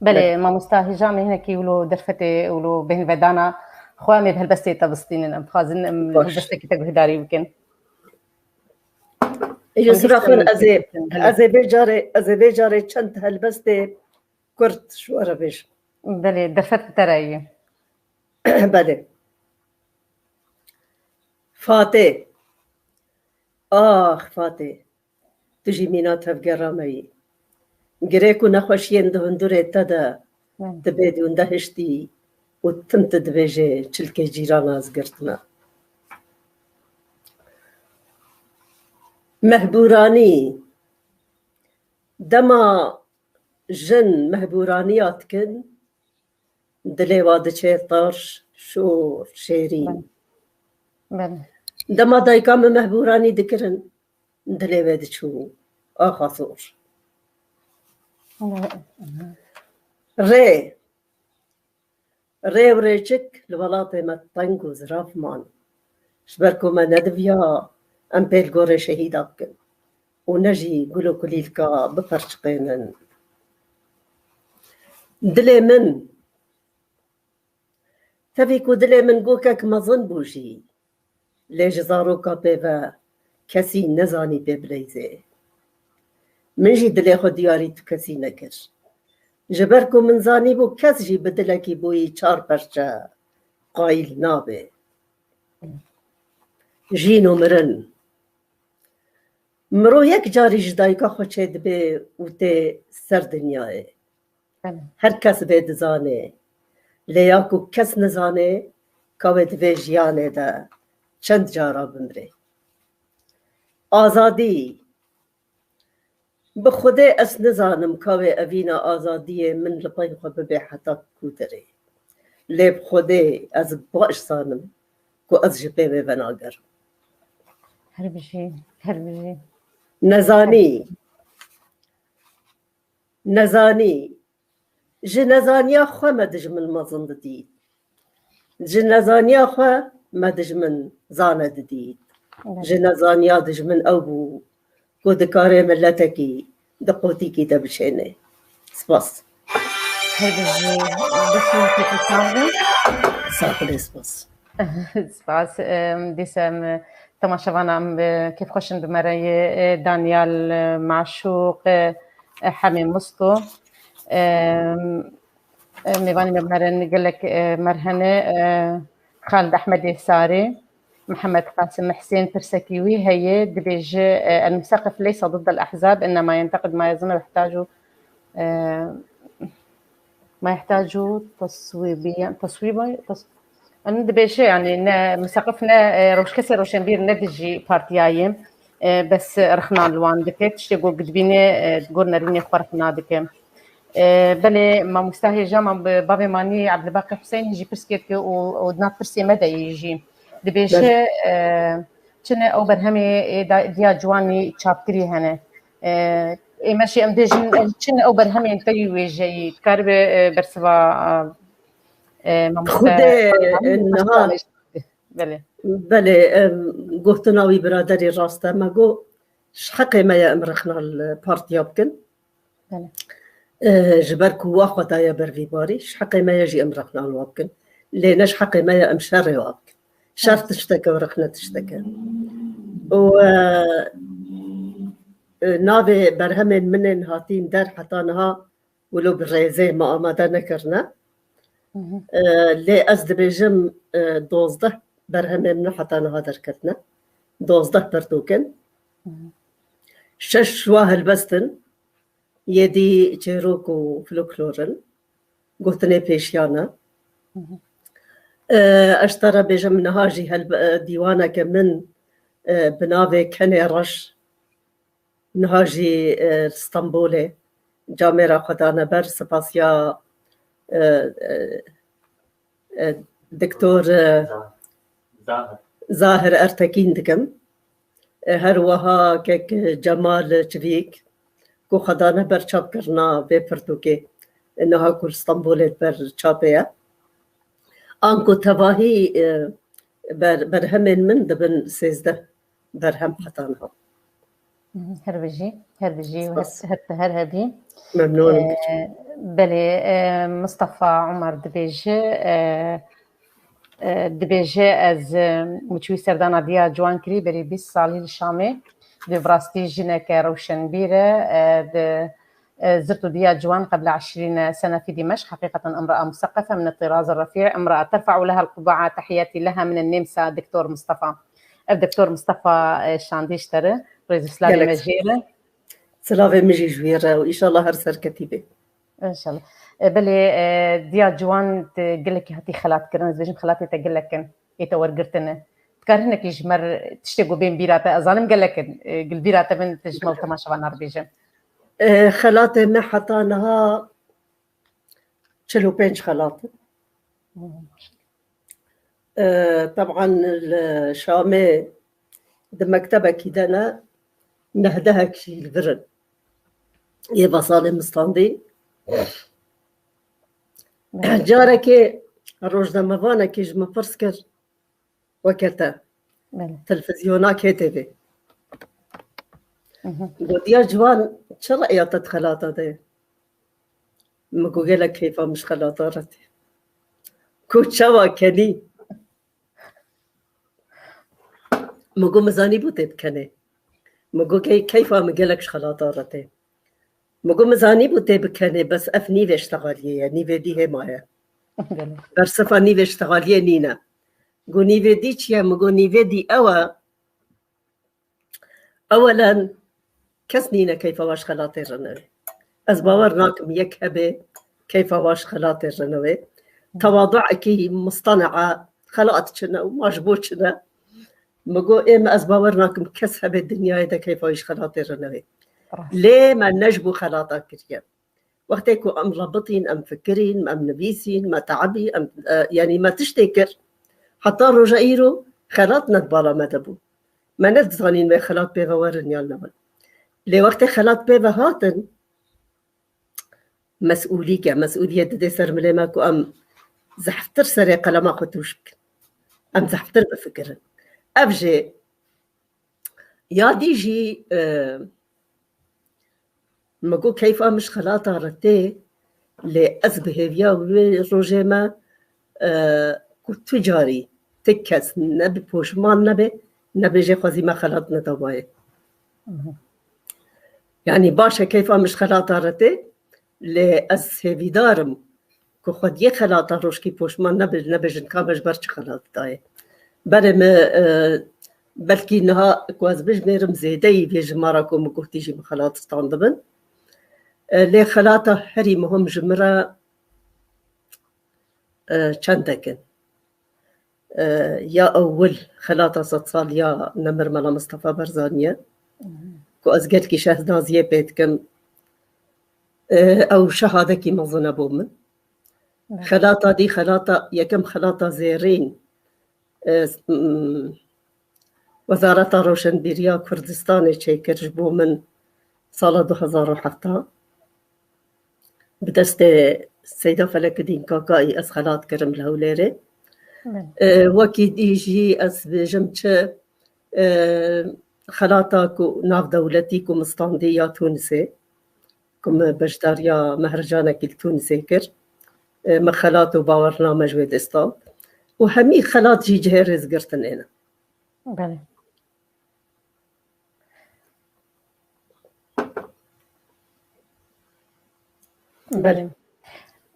Belê, Belê. mamosta Hêja, em hinekî wilo derfetê, wilo bêhnvedana xwe em ê bi helbestê te bistînin. Em dixwazin em Baş. helbestekî te guhdarî bikin. Ê, Em Yusra hîç Xan, em ez ê, bikin, belê. ez ê vê carê, ez ê vê carê çend helbestê kurt ji we re bêjim. Belê, derfet bi te re ye. Belê. Fatê. Ax, Fatê. Tu jî mîna tevgera me yî. Girê ku nexweşiyên di hundurê te de Hmm. dibê dûnde hiştî û tim tu dibêjê çilkê cîrana ez girtina. Mehbûranî. Dema jin mehbûraniya dikin, dilê wa diçe tarş, şor, şêrîn. Belê. Belê. Dema dayika min mehbûranî dikirin, dilê wê diçû axa zor. Belê. Rê. Rê û rêçik li welatê me teng û zirav man. Ji ber ku me nediviya em pê li gorê şehîda bikin û ne jî gul û kulîlka biperçiqênin. Dilê min, tevî ku dilê min gokek mezin bû jî, lê ji zaroka pê ve kesî nezanî pê bileyzê. Min jî dilê xwe diyarî tu kesî nekir. Ji ber ku min zanîbû kes jî bi dilekî bûyî çar perçe qayîl nabe. Jîn û mirin. Miro yek carî ji dayika xwe çêdibe û tê ser dinyayê. Belê. Her kes vê dizane. Lê ya ku kes nizane, ka wê di vê jiyanê de çend cara bimrê. Azadî. Bi Xwedê ez nizanim ka wê evîna azadiyê min li pey xwe bibe heta ku derê. Lê bi Xwedê ez baş zanim ku ez ji pê wê venagerim. Her bijî, her bijî. Nezanî. Nezanî. Ji nezaniya xwe me dijmin mezin didît. Ji nezaniya xwe me dijmin zane didît. Evet. Ji nezaniya dijmin ew bû ku dikare miletekî di qotîkî de bişêne. Spas. Her bijî, destên te sağ be. Sağ olun, spas. Spas. Em, dîsa em, temaşevana em, e, kêfxweş in bi me re yê, e, Daniel, e, Maşûq, e, e, Hemê Musto. Em, e, mêvanê me bi me re ne gelek, e, me re hene, e, Xalid Ehmedê Sarê, Mihemed Qasim Husên, pirsekî wî heye, dibêje, e, المثقف ليس ضد الأحزاب، إنما ينتقد ما يظنه يحتاج، e, ما يحتاج تصويبيا، تصويبا، تص-، Em dibêje, yani ne miseqif ne, e, roş-, kesê roşenbîr ne dijî partiya ye. E, bes rexna li wan dike, tiştê ku dibîne, e, gor nerînê xwe rexna dike. E, belê mamosta Hêja, ma bi bavê manî Ebdulbaqî Huseyinî jî pirs kir ki û, û di nav pirsê me de yî jî. Dibêje, Belê. e, çi ne ew berhemê ê da-, diya ciwanî çapkirî hene. E, ê me jî em dêjin, çi ne ew berhemên te yî wêjeyî. Dikaribe, e, bersiva, e, mamoste Xwedê, e, niha Belê. Belê, em, gotina wî biraderî rast e. Me got, ji heqê me ye em rexna li partiya bikin. Belê. E, ji ber ku wa xwe daye ber vî barî, ji heqê me ye jî em rexna li wa bikin. Lê ne ji heqê me ye em şerê wa bikin. Şer Evet. tiştek e û rexne tiştek e. Û, e, e, navê berhemên min ên hatîn der heta niha wilo bi rêzê me amade nekirine. Hı hı. E, lê ez dibêjim, e, dozdeh berhemên min heta niha derketine. Dozdeh pirtûk in. Hı hı. Şeş wa helbest in. Yedî çêrok û folklor in. Gotinê pêşiyan e. Hı hı. E, ez te re bêjim niha jî helbe-, e, dîwaneke min e, bi navê Kenê Reş, niha jî, e, li Stenbolê camêra xwe dane ber, sipasiya, e, e, e, Doktor, e, Zahir Ertekîn dikim. E, her wiha kek Cemal Çivîk, ku xwe dane ber çapkirina vê pirtûkê. E, niha ku li Stenbolê ber çapê ye. Anku tevahî, e, ber-, berhemên min dibin sêzdeh berhem heta niha. Her bijî, her bijî û her, Spas. her, her hebî. Memnûn im. Ee, belê, e, Mustafa Umar dibêje, e, e, dibêje ez, e, min çûyî serdana Diya Ciwan kirî berî bîst salî li Şamê. Di rastî jineke rewşenbîr e, e, di, e, zirt û diya ciwan قبل عشرين سنة في دمشق. حقيقة امرأة مثقفة من الطراز الرفيع، امرأة ترفع لها القبعة. تحياتي لها من النمسا، دكتور مصطفى. Ev Doktor Mustafa, e, Şandî ji te re. Rêz û silavê Gelek me jê re. Silavê min jî ji wî re û înşallah her serketî bê. Înşallah. E, belê, e, Diya Ciwan, tu gelekî hatî xelatkirin, ez dibêjim xelatê te gelek in, ê te wergirtine. Dikar hinekî ji me re tiştê ku bên bîra te, ez zanim gelek in, e, gil bîra te bin, tu ji me û temaşevanan re bêje. E, xelatê me heta niha çil û pênc xelat in. E, teban li Şamê di mektebekî de ne, nehdehek jî li vir in. Yê vesalê min standî. Carekê rojnamevanekî ji min pirs kir, weke te, Belê. Televîzyona K T V. Mhm. Gotiya ciwan, çi reya te di xelata de ye? Min got, gelek keyfa min ji xelata re tê. Got, çawa kenî? Min got, min zanîbû tê bi kenê. Min got, key-, keyfa min gelek ji xelata re tê. Min got, min zanîbû tê bi kenê, bes ev nîvê ji tevaliyê ye, nîvê dî hê maye. Belê. Bersiva nîvê ji tevaliyê nîne. Got, nîvê dî çi ye? Min got, nîvê dî ew e. Ewelen, kes nîne keyfa we ji xelatê re newê. Ez bawer nakim yek hebe keyfa we ji xelatê re newê. Tewaduekî mustanea, xelat çi ne û ma ji bo çi ne. Min got, ê min, ez bawer nakim kes hebe dinyayê de keyfa wî ji xelatê re newê. Rast. Lê me ne ji bo xelata kiriye. Wextê ku em rebitîn, em fikirîn, em nivîsîn, me teebî, em, e, yanî me tiştê kir, heta roja îro xelat ne di bala me de bû. Me nedizanîn wê xelat pê ve werin yan newin. Lê wextê xelat pê ve hatin, mesûlîk e, mesûliyet didê ser milê me ku em zehftir serê qelema xwe tûj bikin. Em zehftir bifikirin. Ev jê Ya dî jî, e, min got keyfa min ji xelata re tê, lê ez bi hêviya wê rojê me, e, ku tu carî, ti kes ne bi poşman nebe, nebêje xwezî me xelat nedawaye. Mhm. Yanî baş e keyfa min ji xelata re tê, lê ez hêvîdar im ku xwediyê xelata rojkî poşman nebe, nebêjin ka me ji ber çi xelat dayê. Berê me, e, belkî niha ku ez bijmêrim zêdeyî vê jimara ku min gotî jî min xelat standibin. E, lê xelata herî muhim ji min re, e, çendek in. E, ya ewil xelata sedsaliya Nemir Mela Mistefa Barzanî ye, ku ez gelkî şehnaziyê pê dikim. E, ew şehadekî mezin e bo min. Evet. Xelata dî, xelata yekem, xelata zêrîn, e, s-, m-, Wezareta Roşenbîriya Kurdistanê çêkir ji bo min sala du hezar û heft. Bi destê Seyda Felekidîn Kakayî ez xelat kirim li Hewlêrê. Evet. E, wekî dî jî ez bêjim çi, e, xelata ku navdewletî ku min standî ya Tûnisê, ku min beşdariya mehrecanekî li Tûnisê kir. E, min xelat û bawername ji wê dê stand. Û hemî xelat jî cihê rêzgirtinê ne. Belê. Belê. Belê.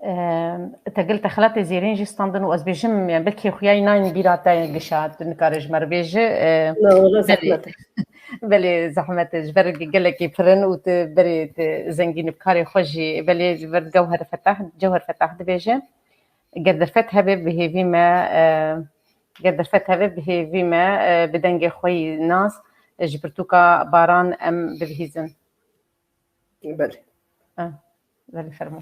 Eee, te gel te xelatê zêrîn jî standin û ez bêjim, yani belkî xuyayî nayîn bîra te gişa, tu nikare ji me re bêje, eee, Na, wala belê. Zehmet e. Belê, zehmet e. Ji ber gelekî pir in û tu berê tu zengîn bi karê xwe jî, belê ji ber Gewher Fetah, Cewher Fetah dibêje. Ger derfet hebe bi hêvî me, eee, Ger derfet heve bi hêvî me, e, bi dengê xwe yî nas, e, ji pirtûka Baran em bibihîzin. Belê. E, belê, fermo.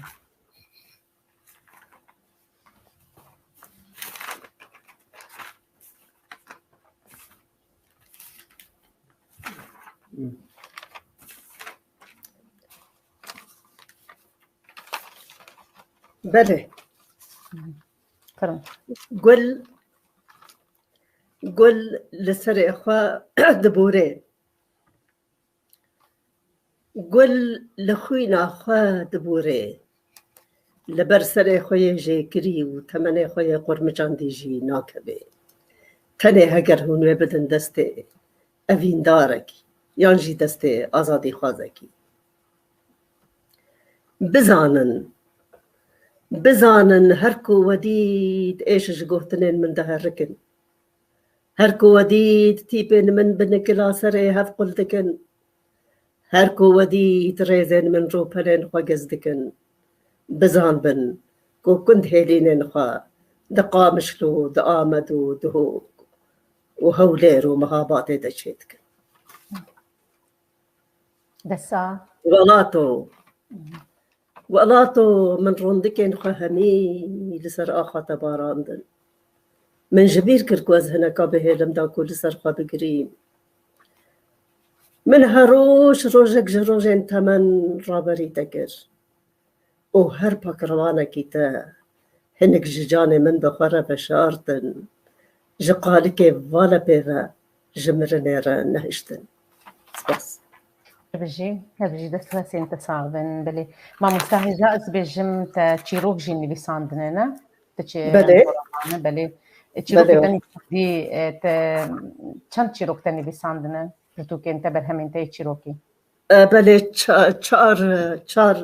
Belê. Fermo. Gul, gul li serê xwe dibûrê. Gul li xwîna xwe dibûrê. Li ber serê xwe yê jêkirî û temenê xwe yê qurmicandî jî nakeve. Tenê heger hûn wê bidin destê evîndarekî, yan jî destê azadîxwazekî. Bizanin, bizanin her ku we dît êş ji gotinên min diherikin. Her ku we dît tîpên min bi nikila serê hev qul dikin. Her ku we dît rêzên min rûpelên xwe giz dikin. Bizan bin ku gund hêlînên xwe di Qamişlo, di Amed û Duhok û Hewlêr û Mihabatê de çêdikin. Desa. Welato. Welato, min rondikên xwe hemî li ser axa te barandin. Min ji bîr kir ku ez hineka bihêlim da ku li ser xwe bigirîm. Min her roj rojek ji rojên temen raberî te kir. Û her pakirvanekî te hinek ji canê min bi xwe re veşartin, ji qalikê valepê ve ji mirinê re nehiştin. Spas. Hebijî, hebijî, dest û hestên te sax bin. Belê. Mamosta hêja ez bêjim te çîrok jî nivîsandine, ne? Te çi Belê. Belê. Çîrokê Belê. Te nivîsandî, e, te çend çîrok te nivîsandine? Pirtûkên te, berhemên te yê çîrokî? E, belê, ça-, çar, çar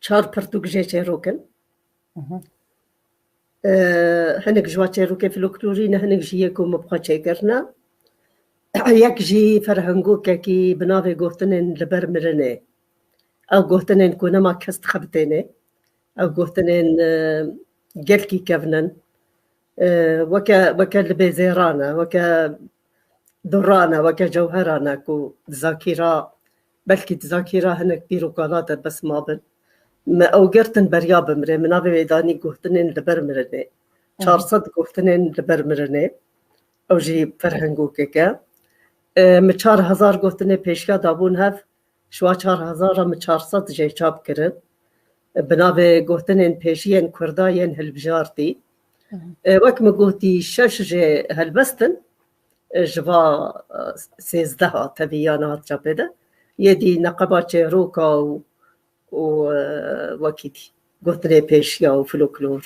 Çar pirtûk jê çêrok in. Mhm. Hinek ji wa çêrokê folklorî ne, hinek jî yê ku min bi xwe çêkirine. Yek jî ferhengokekî bi navê Gotinên li ber mirinê. Ew gotinên ku nema kes dixebitêne. Ew gotinên, e, gelkî kevn in. E, weke, weke libê zêran e, weke duran e, weke cewheran e ku di zakîra, belkî di zakîra hinek pîr û kala de bes mabin. Me ew girtin beriya bimrê, min navê wê danî Gotinên li ber mirinê. Hı hı. Çar sed Gotinên li ber mirinê. Ew jî ferhengokek e. E, min çar hezar gotinê pêşiya dabûn hev, Ji wa çar hezar re min çar sed jê çap kirin. Bi navê Gotinên Pêşî yên Kurda yên Hilbijartî. Hı hı. E, wek min gotî, şeş jê helbest in. E, ji va, e, sêzdeha tevî ya niha çapê de. Yê dî neqeba çêroka û, û, e, wekî dî. Gotinê pêşiya û folklor.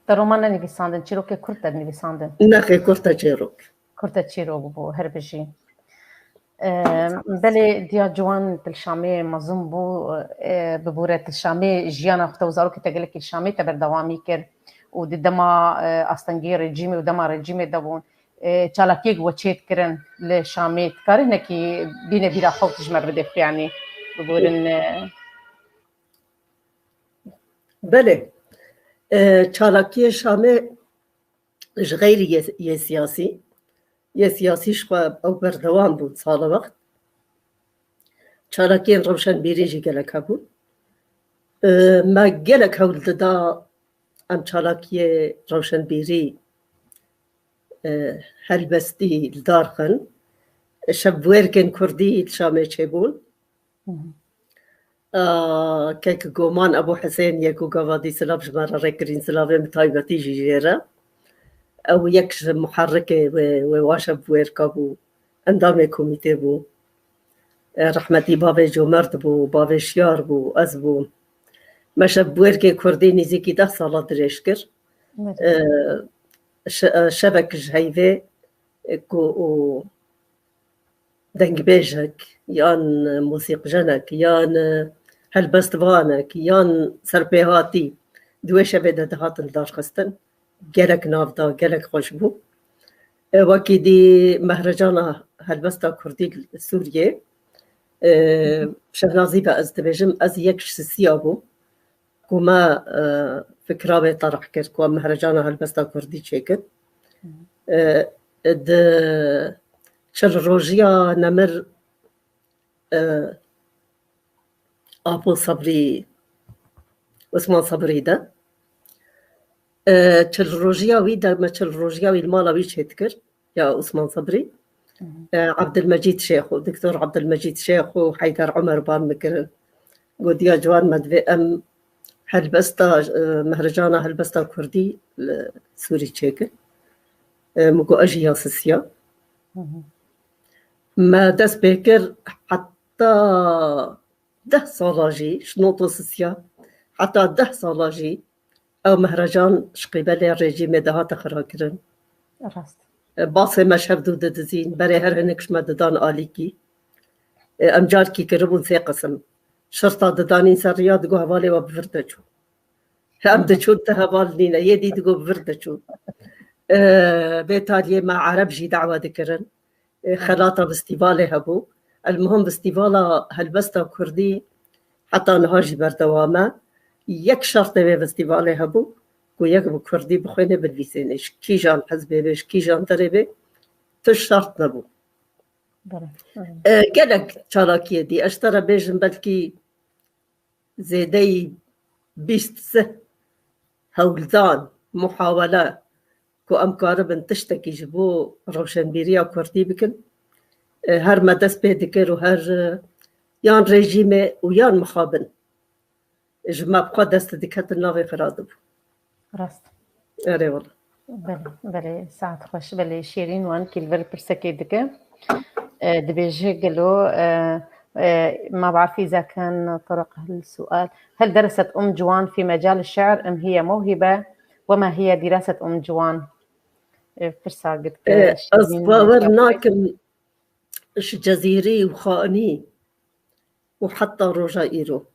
Te roman nenivîsandin, çîrokê kurt te nivîsandin? Nexê, kurt e çîrok. Kurt e çîrok bû, her bijî. Em, belê, diya ciwan, tu li Şamê mezin bû, e, bibûre tu li Şamê jiyana xwe, te û zarokê te gelekî li Şamê te berdewamî kir û di dema, e, astengiyê rejîmê û dema rejîmê de bûn, e, çalakiyek we çê dikirin li Şamê. Dikarî hinekî bîne bîra xwe û tu ji me re bidê xuyanî, bibûrin, e, Belê. E, çalakiyê Şamê ji xeyrî yê, yê siyasî, yê siyasî ji xwe ew berdewam bûn sala wext. Çalakiyên rewşenbîrî jî gelek hebûn. E, me gelek hewl dida em çalakiyê rewşenbîrî, e, helbestî li dar xin. Şevbûyerkên kurdî li Şamê çêbûn. Hı hı. A, kek Goman Ebû Hisên yê ku gava dî silav ji me re rêkirîn, silavê min taybetî jî jê re. Ew yek ji muherrikê wê, wê wa şevbûyerka bû, endamê komîtê bû. E, rehmetî bavê Comert bû, bavê Şiyar bû, ez bûm. Me şevbûyerkê kurdî nîzîkî deh sala dirêj kir. Evet. E, şe-, e, şevek ji heyvê, e, ku û dengbêjek, yan mûsîqjenek, yan helbestvanek, yan serpêhatî di wê şevê de dihatin darxistin. Gelek nav da, gelek xweş bû. E, wekî dî mehrecana helbesta kurdî li Sûriyê, e, Şehnazî ve ez dibêjim, ez yek ji sisiya bûm. Ku me, e, fikra wê terih kir ku em mehrecana helbesta kurdî çêkin. E, di çil rojiya nemir, e, Apo Sabrî, Osman Sabrî de. E, çil rojiya wî de, me çil rojiya wî li mala wî çêdikir, ya Osman Sabrî. E, Abdülmecîd Şêxo, Doktor Abdülmecîd Şêxo, Heyder Omer ban mikirin. Gotiya ciwan me divê em helbesta, e, mehrecana helbesta kurdî li Sûrî çêkin. E, min got ez jî ya sisiya. Me dest pê kir, heta deh sala jî, ji noto sisiya, heta deh sala jî ew mehrecan ji qîbelê rejîmê dihate xirakirin. Rast. E, basê me ji hevdû didizîn, berê her hinek ji me didan alîkî. E, em carkî kiribûn sê qisim. Şirta didanîn ser riya, digot hevalê we bi vir de çû. Em diçûn, ti heval nîne, yê dî digot bi vir de çû. E, bê tariyê me Ereb jî dawa dikirin. E, xelata festîvalê hebû. Elmuhim, festîvala helbesta kurdî heta niha jî berdewam e. Yek şertê vê festîvalê hebû ku yek bi kurdî bixwêne, binivîsêne. Ji kîjan hizbê bê, ji kîjan derê bê, tu şert nebû. Belê, belê. E, gelek çalakiyê dî. Ez ji te re bêjim, belkî zêdeyî bîst sih hewldan, muhawele ku em karibin tiştekî ji bo rewşenbîriya kurdî bikin, e, her me dest pê dikir û her, e, yan rejîmê û yan mixabin ji me bi xwe dest diketin navê xira dibû. Rast. Erê wala. Belê, belê, saet xweş, belê, Şêrîn wan kî li vir pirsekê dike. E, dibêje gelo, e, e, ما بعرف إذا كان طرق هالسؤال. هل درست أم جوان في مجال الشعر أم هي موهبة؟ وما هي دراسة أم جوان؟ E, pirsa gidike E, ez Şêrîn bawer Mustafayê. nakim ji Cezîrî û Xanî û heta roja îro,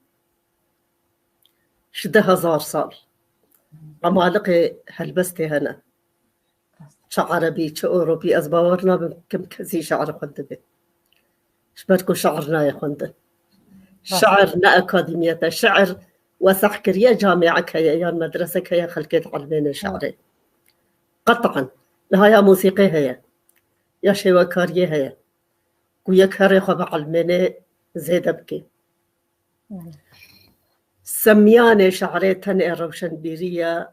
ji du hezar sal, emaliqê helbestê hene. Çi erebî, çi ewropî, ez bawer nabim kim kesî şi'rê xwendibe. Ji ber ku şi'r nayê xwendin. Rast. Şi'r ne akademiyet e. Şi'r weseh kiriye, camêek heye yan medresek heye, xelkê dielmêne şi'rê. Qet'an. Niha ya musîqê heye. Ya şêwekariyê heye. Ku yek herê xwe bielmêne, zêde bike. Belê. Semiyanê şi'rê tenê rewşenbîrî ye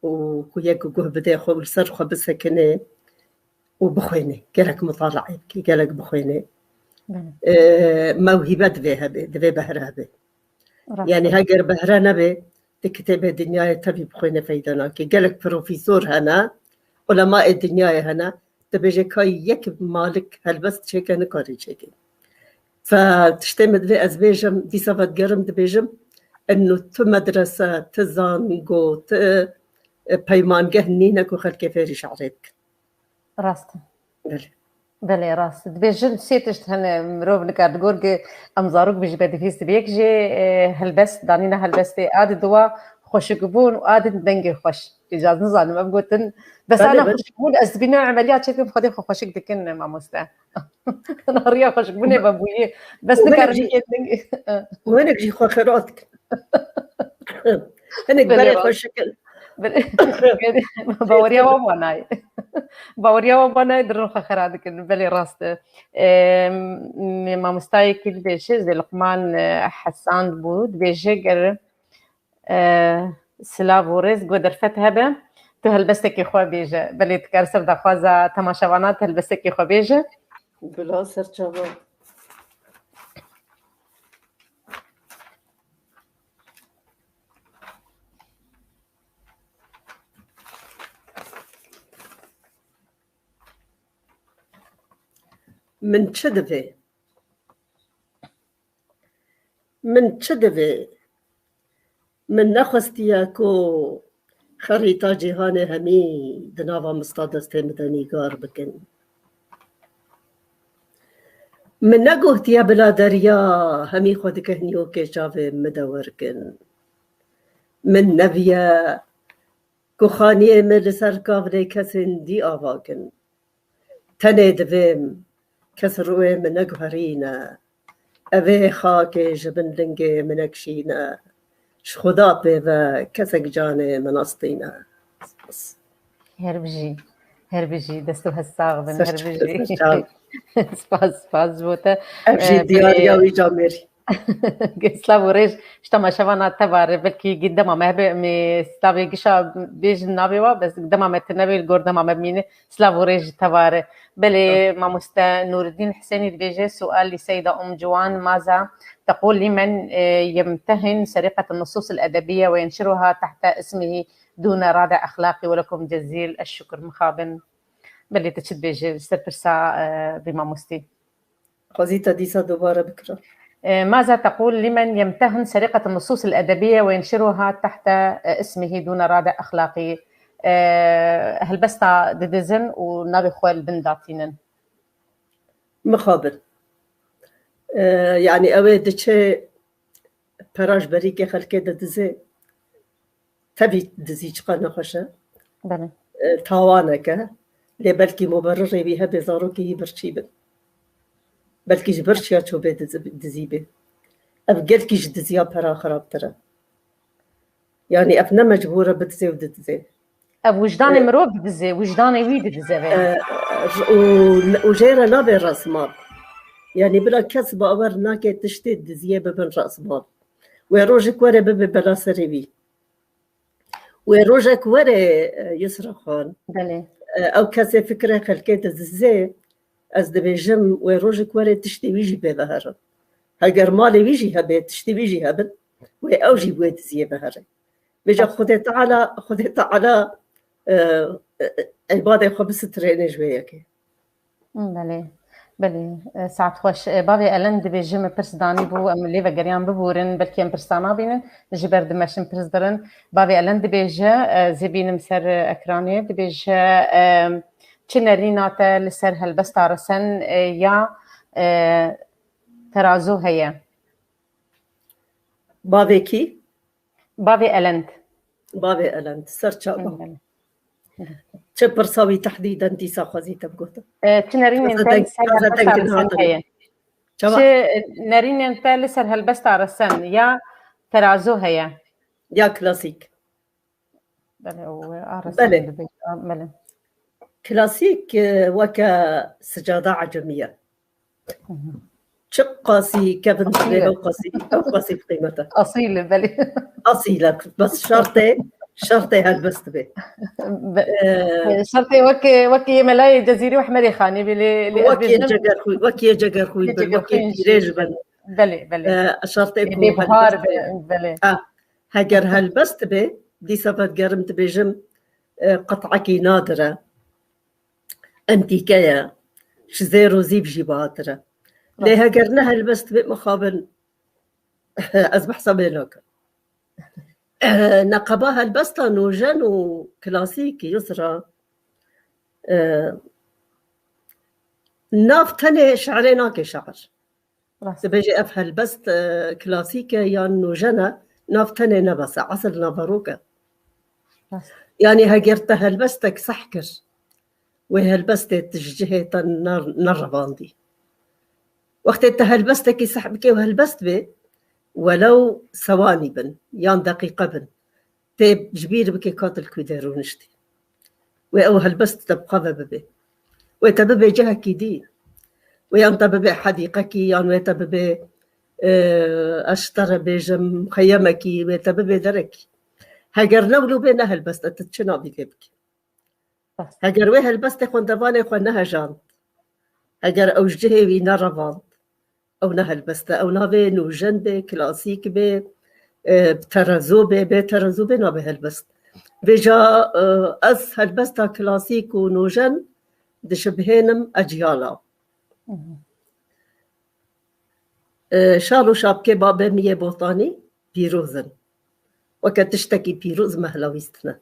û ku yek guh bide xwe û li ser xwe bisekine û bixwêne. Gelek mutalae bike, gelek bixwêne. Belê. E, mewhîbe divê hebe, divê behre hebe. Rast. Yanî heger behre nebe, tu kitêbê dinyayê tevî bixwêne feyda nake. Gelek profesor hene, ulemayê dinyayê hene, dibêje ka yek malik helbest çêke, nikarê çêke. Fe tiştê min divê ez bêjim, dîsa vedigerim dibêjim, inu tu medrese, tu zango, tu, e, peymangeh nîne ku xelkê fêrî şi'rê bikin. Rast e. Belê. Belê, rast. Dibêjin sê tişt hene mirov nikar digor ki em zarok bijî be divîst bi yek jê, e, helbest, danîna helbestê a di diwa xweşikbûn û a di dengê xweş. Îcaz nizanim em gotin. Bes Belê, ana belê. Xweşikbûn ez dibînim emeliya çêkim xwedê xwe xweşik dikin mamoste. Ana riya xweşikbûnê ve bûyî. Bes Û hinek nikarin jî, nikê dengê. Û hinek jî xwe xera dikin. Hinek Belê, berê rast. Xweşik in. Belê. Baweriya wan wanayê. Baweriya wan wanayê dirin xwe xera dikin. Belê rast e. Em, mamostayekî dibêje, zê Luqman, e, Hesan bû, dibêje ger, e, silav û rêz go derfet hebe, tu helbestekî xwe bêje. Belê tu kar ser daxwaza temaşevana tu helbestekî xwe bêje. Bila serçava. Min çi divê? Min çi divê? Min nexwestiye ku xerîta cîhanê hemî di nava mista destê min de nîgar bikin. Min negotiye bila derya hemî xwe dike hinyokê çavê min de werkin. Min neviye ku xaniyê min li ser kavlê kesên dî ava kin. Tenê divêm kes rûyê min neguherîne. Evê xakê ji bin lingê min nekişîne. Ji Xuda pê ve kesek canê min astîne. Spas. Her bijî. Her bijî. Dest û hest sax bin. Ser Her çi- bijî. ser çav. Spas, spas ji bo te. Ev jî Ee, diyariya belê- wî camêrî. Slav û rêj ji temaşevana te va re, belkî gi- dema me hebe, me slavê gişa bêjin navê wa, bes dema me tune bê, li gor dema me bimîne, slav û rêj ji te va re. Belê, mamoste Nûreddîn Hisênî dibêje, سؤال لسيدة أم جوان، ماذا تقول لمن، e, يمتهن سرقة النصوص الأدبية وينشرها تحت اسمه دون رادع أخلاقي، ولكم جزيل الشكر. Mixabin. Belê, tu çi dibêje li ser pirsa, e, vê mamostî? Xwezî te dîsa dubare bikira. E, ماذا تقول لمن يمتهن سرقة النصوص الأدبية وينشرها تحت، e, اسمه دون رادع أخلاقي؟ E, helbesta didizin û navê xwe li bin datînin. Mixabin. E, yani ew ê diçe pera ji berîkê xelkê didizê. Tevî dizî çiqa nexweş e. Belê. E, tawanek e. Lê belkî muberirê wî hebe zarokê wî birçî bin. Belkî ji birçiya çûbê dizi- dizî bê. Ev gelkî ji diziya pera xirabtir e. Yani ev ne mecbûr e bidizê û didizê. Ev wijdanê E, mirov didize, wijdanê wî didize vê. E, û, û jê re nabe resmal. Yani bila kes bawer nake tiştê diziyê bibin resmal. Wê rojek were bibe bela serê wî. Wê rojek were, e, Yusra Xan. Belê. E, ew kesê fikre xelkê didizê, ez dibêjim, wê rojek were tiştê wî jî pê veherin. Heger malê wî jî hebe, tiştê wî jî hebin, wê ew jî wê diziyê vehere. Vêca Xwedê Teala, Xwedê Teala, e, e, îbadê xwe bisitirêne ji vê yekê. Belê, belê. E, saet xweş. E, bavê Elen dibêje, min pirs danî bû, em lê vegeriyan bibûrin, belkî em pirsa nabînin, ji ber dimeşin pirs dirin. Bavê Elen dibêje, e, zê bînim ser ekranê, dibêje, e, çi nerîna te li ser helbesta resen, e, ya, e, terazo heye? Bavê kî? Bavê Elend. Bavê Elend. Ser çava. Belê. Çi pirsa wî tehdîden dîsa xwezî te bigotin? E, çi nerînên Taze te deng, li ser taze helbesta deng resen hatine. heye? Çava? Çi nerînên te li ser helbesta resen ya terazo heye? Ya klasîk. Belê, ew a resen Belê. Dibe. Belê. Klasîk, e, weke sicada ecemî ye. Çi qasî kevin Asîl dibe, e. ew qasî, ew qasî bi qîmet e. Asîl e, belê. Asîl e. Bes şertê, şertê helbest dibe. Be- Ee, Şertê wek, wek yê Melayê Cezîrî û Hemedê Xanî bê lê, lê ez Wek yê bêjim, cegerxwî, wek yê cegerxwî yê bin, wek yê cegerxwîn jî pîrêj bin. bin. Belê, belê. Ee, şertê Yê ku bêbuhar helbest bin, be. belê. Ha, heger helbest be, dîsa vedigerim dibêjim, e, qit'ekî nadir e. Entîke ye. Ji zêr û zîv jî bahatir e. Lê Rast. Heger ne helbest be mixabin, ez behsa vê nakim. Eh, neqeba helbesta nûjen û klasîk, Yusra, eh, nav tenê şiirê nake şair. Rast. Dibêje ev helbest, eh, klasîk e yan nûjen e, nav tenê ne bes e, esil naverok e. Rast. Yani heger te helbestek seh kir, wê helbestê tu ji cihê te ner-, nerevandî. Wextê te helbestekî seh bike û helbest bê, welew sewanî bin yan deqîqe bin, tê ji bîr bike ka tu li ku de rûniştî. Wê ew helbest te bi xwe ve bibe. Wê te bibe cihekî dî. Wê yan te bibe hedîqekî, yan wê te bibe, e, ez ji te re bêjim, xeyemekî, wê te bibe derekî. Heger ne wilo bê ne helbest e, tu çi navî lê bikî? Heger wê helbestê xwendevanê xwe nehejand, heger ew ji cihê wî nerevand, ew ne helbest e. Ew navê nûjen bê, klasîk bê, e, bi terezo bê, bê terezo bê nabe helbest. Vêca, e, ez helbesta klasîk û nûjen dişibihênim eciyala. E, şal û şapkê babê min yê Botanî pîroz in. Weke tiştekî pîroz me hilawîstine.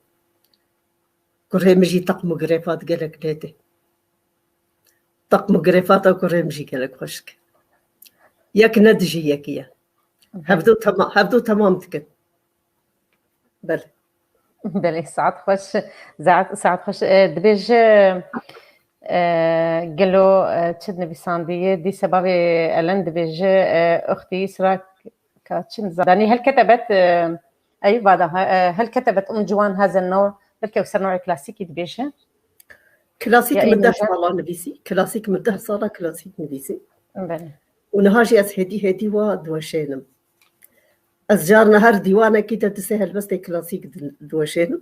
Kurê min jî teqm û girêfat gelek lê tê. Teqm û girêfata kurê min jî gelek xweşik e. Yek ne dijî yekî ye. Hevdu tema-, hevdu temam dikin. Belê. Belê, saet xweş. Saet, saet xweş. E, dibêje, e, gelo, e, çi dinivîsandiye? Dîse bavê Elen dibêje, e, uxtî Yusra ka çi nizam. Danî helkete bet, e, Eyvada, he, e, hel ketebet um ciwan hazen no, belkî ew ser newê klasîkî dibêje. Klasîk Ya, min ê deh nûjen. sala nivîsî. Klasîk min deh sala klasîk nivîsî. Belê. Û niha jî ez hêdî hêdî wa diweşênim. Ez carna her dîwanekî de du sê helbestê klasîk di-, diweşênim.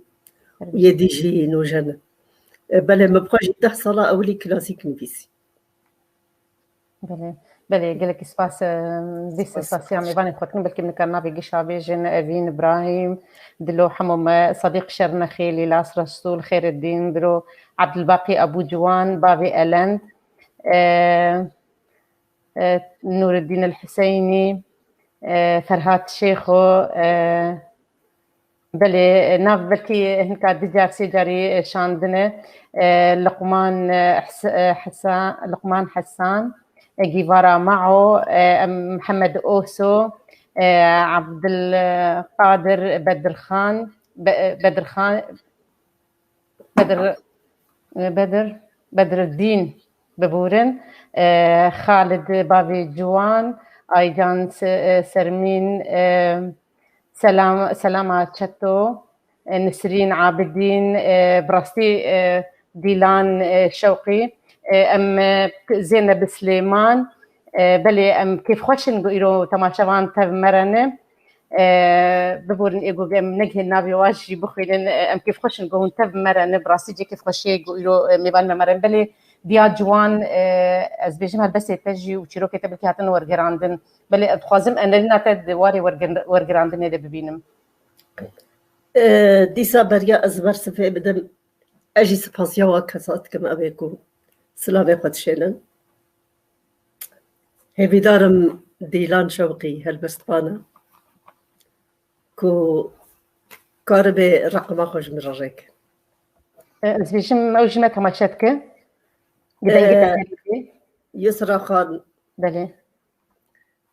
Û yê dî jî nûjen in. E, belê, min bi xwe jî deh sala ewilî klasîk nivîsî. Belê, belê, gelekî spas, e, vî Spas. spasiya mêvanê xwe dikim, belkî min nikar navê gişa bêjin, Evîn Îbrahîm, Dilo Hemo me, Sedîq Şernexê, Lîlas Resûl, Xêreddîn Diro, Ebdulbaqî Ebû Ciwan, Bavê Elend, e, e, Nûreddîn El Hiseynî, e, Ferhat Şêxo, e, Belê, nav belkî hinka du car, sê carî şandine. E, Luqman, e, His-, e, Hesa-, Luqman Hesan, e, Gîvara Mao, e, em, Mihemed Oso, e, Abdilqadir Bedirxan, Be-, Bedirxan, Bedir, e, Bedir, Bedreddîn, bibûrin, e, Xalid Bavê Ciwan, Aycan Se-, e, Sermîn, e, Selam, Selama Çeto, e, Nisrîn Abidîn, e, bi rastî, e, Dîlan, e, Şewqî, e, em, e, Zeyneb Silêman, e, belê em kêfxweş in ku îro temaşevan tev me re ne. E, biborin ê ku em negihên navê wan jî bixwînin, e, em kêfxweş in ku hûn tev me re ne. Bi rastî cê kêfxweşiyê ku îro, e, mêvan me me re ne. Belê Diya Ciwan, e, ez bêjim helbestê te jî û çîrokê te belkî hatin wergerandin. Belê ez dixwazim enerîna te di warê werger-, wergerandinê de bibînim. E, dîsa beriya ez bersivê bidim. Ez jî spasiya wa kesa dikim, ew ê ku silavê xwe dişênin. Hêvîdar im Dîlan Şewqî helbestvan e ku karibe reqima xwe ji min re rêk. E, ez bêjim ew ji me temaşe dike. Gidengî E, te xêr be. Yusra Xan. Belê.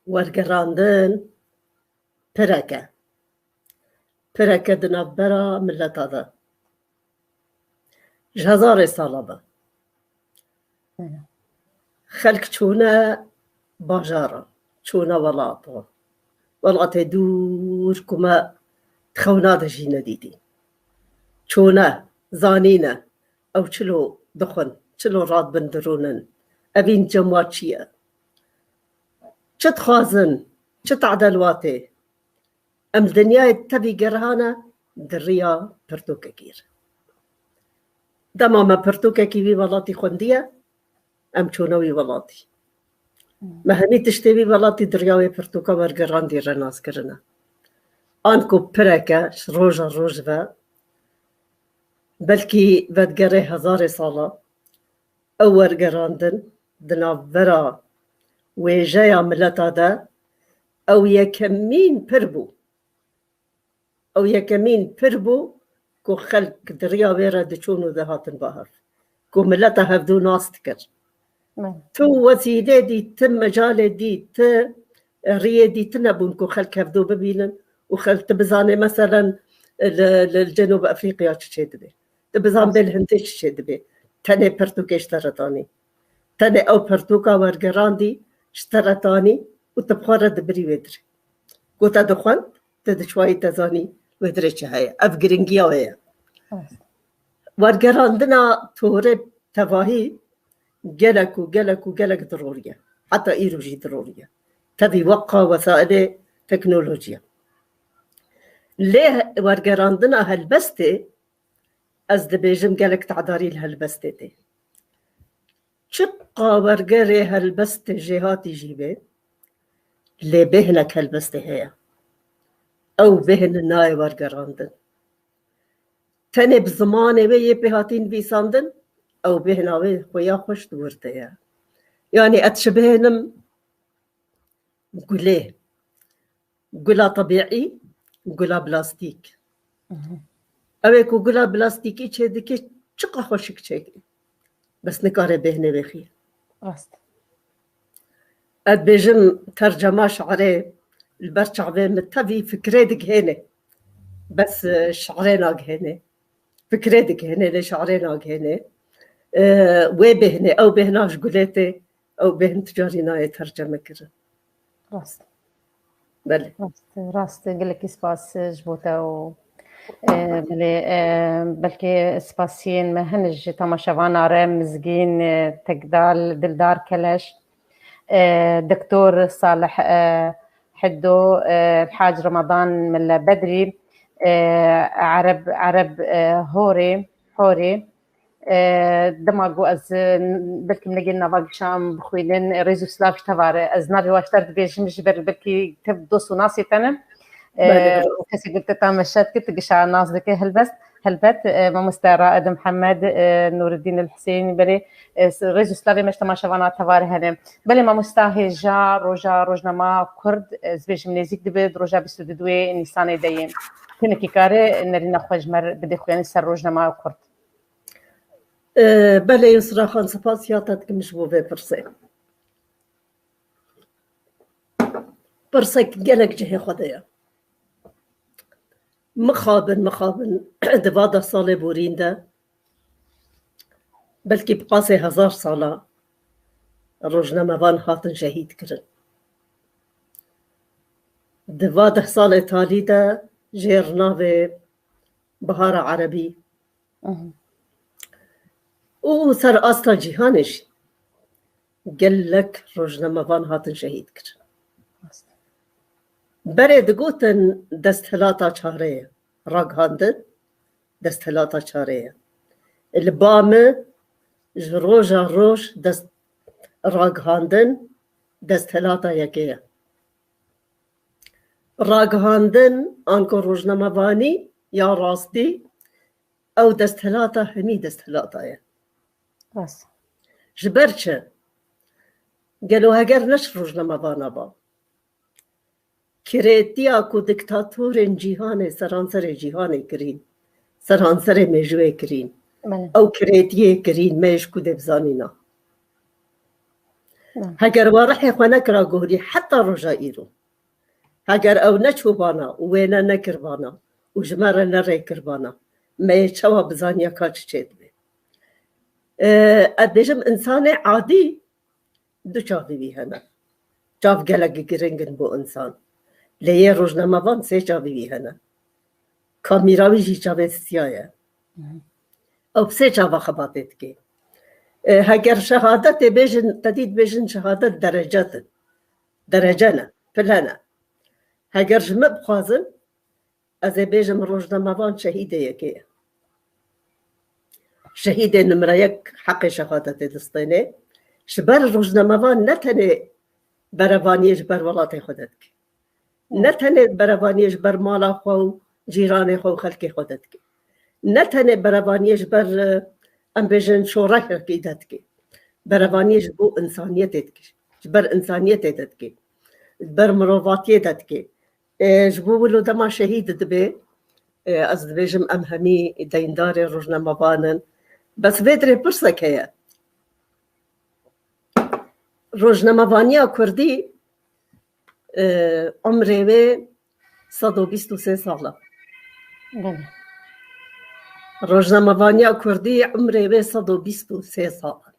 Wergerandin pirek e. Pireke di navbera mileta de. Ji hezarê sala be. Xelk çûne bajara, çûne welata. Welatê dûr ku me di xewna de jî nedîtî. Çûne, zanîne, ew çilo dixwin, çilo radibin dirûnin. Evîn cem wa çi ye? Çi dixwazin? Çi tadel watê? Em li dinyayê tevî gerhane di riya pirtûkekî re. Dema me pirtûkekî wî welatî xwendiye, em çûne wî welatî. Me hemî tiştê wî welatî di riya wê pirtûka wergerandî re nas kirine. Anku pireke ji roja roj ve, belkî vedigere hezarê sala, ew wergerandin di navbera wêjeya mileta de ew yekemîn pir bû. Ew yekemîn pir bû ku xelk di riya wê re diçûn û dihatin ba hev. Ku mileta hevdû nas dikir. Belê. Tu wesîlê dî, tu mecalê dî, tu riyê dî, tu nebûn ku xelk hevdû bibînin û xelk tu bizanê meselen li, li, li Cenûb Efrîqya çi çê dibe. Tu bizan bê li Hindê çi çê dibe. Tenê pirtûkê ji te re danî. Tenê ew pirtûka wergerandî ji te re danî û tu bi xwe re dibirî wê dirê. Ku te dixwend, tu diçûyî te zanî wê dirê çi heye. Ev giringiya wê ye. Evet. Wergerandina torê tevahî gelek û gelek û gelek diroriye. Heta îro jî diroriye. Tevî weqa wesailê teknolojiya. Lê wergerandina helbestê, ez dibêjim gelek tedarî li helbestê tê. Çiqa wergerê helbestê jêhatî jî be, lê bêhnek helbestê heye. Ew bêhn nayê wergerandin. Tenê bi zimanê wê yê pê hatî nivîsandin, ew bêhna wê xuya xweş di wir de ye. Yanî ez dibêhnim gulê. Gula tebîî, gula plastîk. Mhm. Ew ê ku gula plastîkî çêdike, çiqa xweşik çêke. Bes nikare bêhnê vêxî. Rast. Ez dibêjim tercema şi'rê li ber çavê min tevî fikrê digihêne. Bes, e, şi'rê nagihêne. Fikrê digihêne, lê şi'rê nagihêne. E, wê bêhnê, ew bêhna ji gulê tê, ew bêhn tu carî nayê terceme kirin. Rast. Belê. Rast, rast, gelekî spas ji bo te û, e, belê, e, belkî spasiyên me hin ji temaşevana re, Mizgîn, e, Tekdal, Dildar Keleş, e, Doktor Salih, e, Hiddo, e, Hac Ramadan Mille Bedrî, e, Ereb, Ereb, e, Horê, Horê, E, dema ku ez, e, belkî min negên nava gişan bixwînin, rêz û silav ji te vare. Ez navê waşter dibêjim ji ber belkî tev dost û nasê te ne. E, Belê, belê. Û kesê ku te ta meşet kir, tu gişa nas dike helbest. Helbet, e, mamoste Raed Mihemed, e, Nûreddîn El Huseyîn, belê, e, s-, rêz û silavê me ji temaşevana te vare hene. Belê mamosta hêja roja rojnama Kurd, e, ez bêjim nêzîk dibe, di roja bîst û duwê Nîsanê de yê. Hinekî kare nerîna xwe ji me re bide xwe, yanî ser rojnama Kurd. E, belê Yusra Xan, spas ya te dikim ji bo vê pirsê. Pirsek gelek cihê xwe de ye. Mixabin, mixabin di va deh salê borîn de, belkî bi qasê hezar sala rojnamevan hatin şehîd kirin. Di va deh salê talî de jêr navê Bihara Erebî Mhm. û ser asta cîhanê jî gelek rojnamevan hatin şehîd kirin. Berê digotin desthilata çarê ye, ragihandin desthilata çarê ye. Li ba min ji roja roj dest, ragihandin desthilata yekê ye. Ragihandin anko rojnamevanî ya rastî ew desthilata hemî desthilata ye. Rast. Ji ber çi? Gelo heger ne ji rojnamevana ba? Kirêtiya ku diktatorên cîhanê seranserê cîhanê kirîn, seranserê mêjûyê kirîn. Belê. Ew kirêtiyê kirîn, me ji ku dê bizanîna. Belê. Heger we rihê xwe nekira guhirî heta roja îro. Heger ew neçûbana û wêne nekirbana û ji me re nerêkirbana, me yê çawa bizaniya ka çi çêdibe? E, ez bêjim, însanê adî du çavî wî hene. Çav gelek giring in bo însan. Lê yê rojnamevan sê çavî wî hene. Kamîra wî jî çavê siya ye. Mhm. Ew bi sê çava xebatê dike. E, heger şehadetê bêjin, te dî dibêjin şehadet derecet in. Derece ne, pile ne. Heger ji me bixwazin, ez ê bêjim rojnamevan şehîdê yekê ye. Şehîdê nimre yek heqê şehadetê distêne. Ji ber rojnamevan ne tenê berevaniyê ji ber welatê xwe de dike. Ne tenê berevaniyê ji ber mala xwe û cîranê xwe û xelkê xwe de dike. Ne tenê berevaniyê ji ber, e, em bêjin şorekekî de dike. Berevaniyê ji bo însaniyetê dike. Ji ber însaniyetê de dike. Ji ber mirovatiyê de dike. E, ji bo wilo dema şehîd dibe, e, ez dibêjim em hemî deyndarê rojnamevan in. Bes vê dirê pirsek heye. Rojnamevaniya Kurdî, e, umrê wê sed û bîst û sê sal e. Belê. Rojnamevaniya Kurdî umrê wê sed û bîst û sê sal e.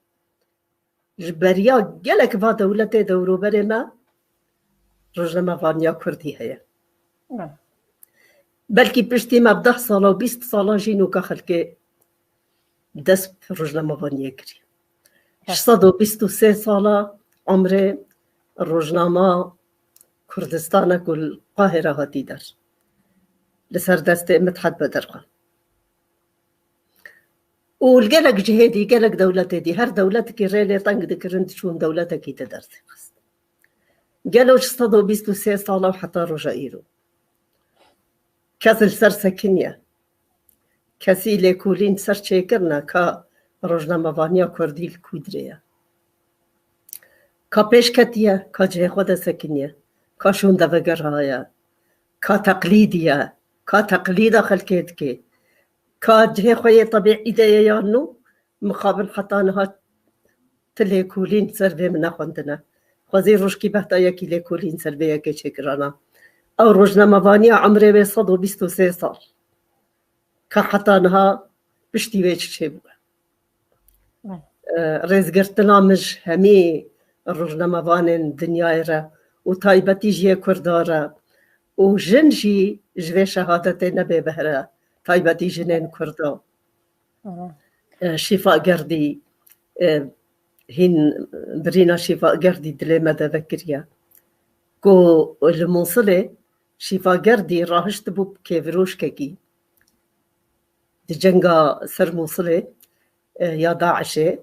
Ji beriya gelek va dewletê dewroberê me rojnamevaniya Kurdî heye. Belkî piştî me bi deh sala û bîst sala jî nûka xelkê dest bi rojnamevaniyê kiriye. Ji sed û bîst û sê sala umrê rojnama Kurdistana ku li Qahira hatî der. Li ser destê Midhet Bedirxan. Û li gelek cihê dî, gelek dewletê dî, her dewletekî rê lê teng dikirin, diçûn dewletekî di derdixist. Gelo ji sed û bîst û sê sala û heta roja îro kes li ser sekiniye? Kesî lêkolîn ser çêkirine ka rojnamevaniya Kurdî li ku dirê ye? Ka pêş ketiye, ka cihê xwe de sekiniye, ka şûnde vegerihaye, ka teqlîdî ye, ka teqlîda xelkê dike, ka cihê xwe yê tebîî de ye yan nû, mixabin heta niha ti lêkolîn ser vê min nexwendine. Xwezî rojkî behta yekî lêkolîn ser vê yekê çêkirana. Ew rojnamevaniya emrê wê sed û bîst û sê sal. Ka heta niha piştî wê çi çêbûye? Belê. E, rêzgirtina min ji hemî rojnamevanên dinyayê re û taybetî jî yê Kurda re. Û jin jî ji vê şehadetê nebê behre, taybetî jinên Kurda. E, Şîfa Gerdî, e, hîn birîna Şîfa Gerdî dilê me de vekiriye. Ku li Mûsilê Şîfa Gerdî rahiştibû bi kêvrûşkekî. Di cenga ser Mûsilê, e, ya DAIŞê,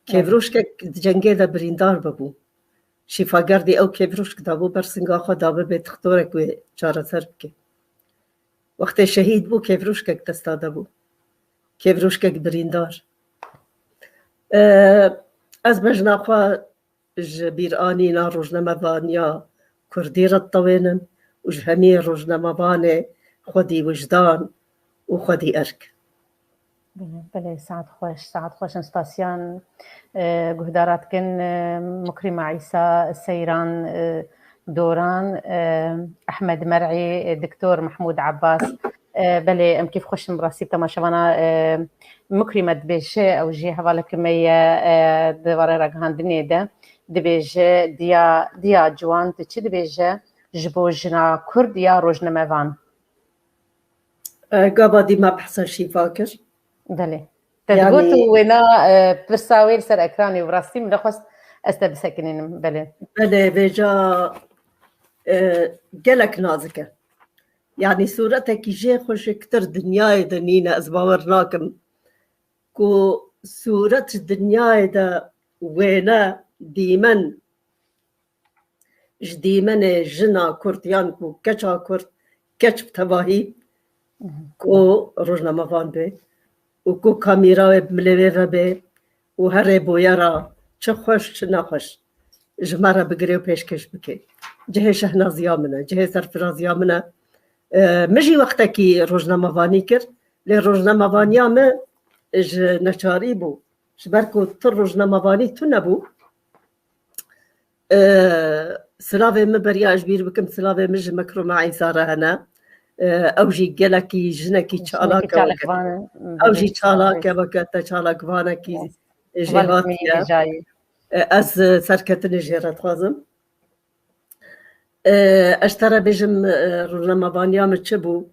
kêvrûşkek di cengê de birîndar bibû. Şîfa Gerdî ew kêvrûşk dabû ber singa xwe da bibê dixtorek wê çareser bike. Wextê şehîd bû, kêvrûşkek desta de bû. Kêvrûşkek birîndar. E, ez bejna xwe ji bîranîna rojnamevaniya kurdî re ditewênim û ji hemî rojnamevanê xwedî wijdan û xwedî erk. Belê, belê, saet xweş, saet xweş. Em spasiyan, e, guhdara dikin, e, Mukrîma Îsa, Seyran, e, Doran, e, Ehmed Mer'î, e, Doktor Mehmûd Abbas. E, belê, em kêfxweş in bi rastî bi temaşevana, e, Mukrîme dibêje, ew jî hevalekî me ye, e, di warê ragihandinê de dibêje, diya, diya ciwan, tu çi dibêje ji bo jina Kurd ya rojnamevan? E, gava dî me behsa Şîfa kir. Belê. Te digot û wêna, e, pirsa wê li ser ekranê û bi rastî min nexwest ez te bisekinînim. Belê. Belê, vêca, e, gelek nazik e. Yanî sûretekî jê xweşiktir dinyayê de nîne, ez bawer nakim ku sûret ji dinyayê de wêne dîmen ji dîmenê jina Kurd yan ku keça Kurd, keç bi tevahî ku rojnamevan be û ku kamîra wê bi milê wê ve be û herê boyera çi xweş çi nexweş ji me re bigire û pêşkêş bike. Cihê şehnaziya min e, cihê serfiraziya min e. E, min jî wextekî rojnamevanî kir, lê rojnamevaniya min ji neçarî bû. Ji ber ku tu rojnamevanî tune bû, E, silavê min beriya ez bîr bikim, silavê min ji Mekrûma Îsa re hene. E, ew jî gelekî jinekî çalak e weke. Ew jî çalak e weke te, çalakvanekî jêhatî ye. E, ez serketinê jê re dixwazim. E, ez te re bêjim, e, rojnamevaniya min çi bû?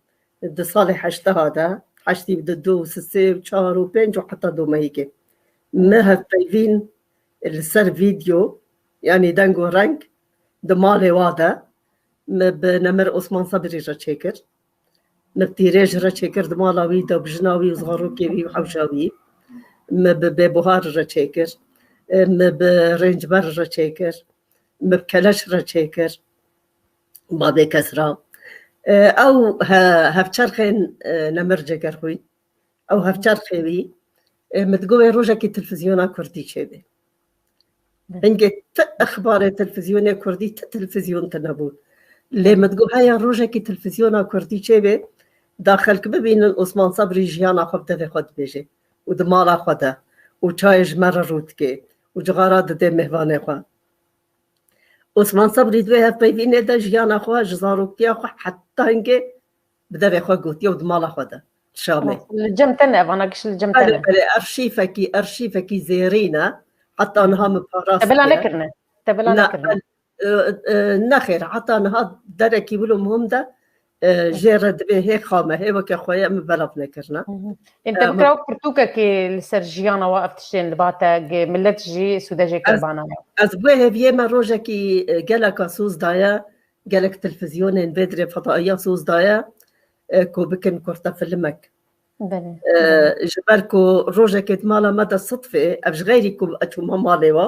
Di salê heşteha de, heştî û du û sisê û çar û pênc û heta domehîkê. Me hevpeyvîn li ser vîdeo, yanî deng û reng, di malê wa de, me bi Nemir Osman Sebrî re çêkir. Me bi Tîrêj re çêkir, di mala wî de, bi jina wî û zarokê wî û hewşa wî. Me bi Bêbuhar re çêkir. Me bi Rêncber re çêkir. Me bi Keleş re çêkir. Babê Kesra. E, ew he-, hevçerxên, e, Nemir Cegerxwîn. Ew hevçerxê wî, e, min digot wê rojekî telfizyona kurdî çêbe. Hingê ti exbarê telfizyonê kurdî, ti telfizyon tine bûn. Lê min digot heya rojekî telfizyona kurdî çêbe, da xelk bibînin Osman Sebrî jiyana xwe bi devê xwe dibêje û di mala xwe de û çayê ji me re rû dike û cixara dide mêvanê xwe. Osman Sebrî di wê hevpeyvînê de jiyana xwe ji zaroktiya xwe heta hingê bi devê xwe gotiye û di mala xwe de, Şamê. Li cem te ne, vana giş li cem te ne. Belê, belê, erşîfekî, erşîfekî zêrîn e. Heta niha min parastiye. Te bila nekirine. Te bila nekirine. E, e, nexêr, heta niha derekî wilo muhim de, e, jê re dibê hê xame, hê weke xwe ye, min belav nekirine. Ên te bikira wek pirtûkekê li ser jiyana we ev tiştên li ba te, millet jî sûdê jê kir bana we. Ez bi wê hêviyê me rojekî, e, geleka soz daye, gelek telfizyonên vê dirê fedaiya soz daye, e, ku bikin kurte filimek. Belê. E, ji ber ku rojekê di mala me de sidfê, ev ji xeyrî ku ez çûme malê we,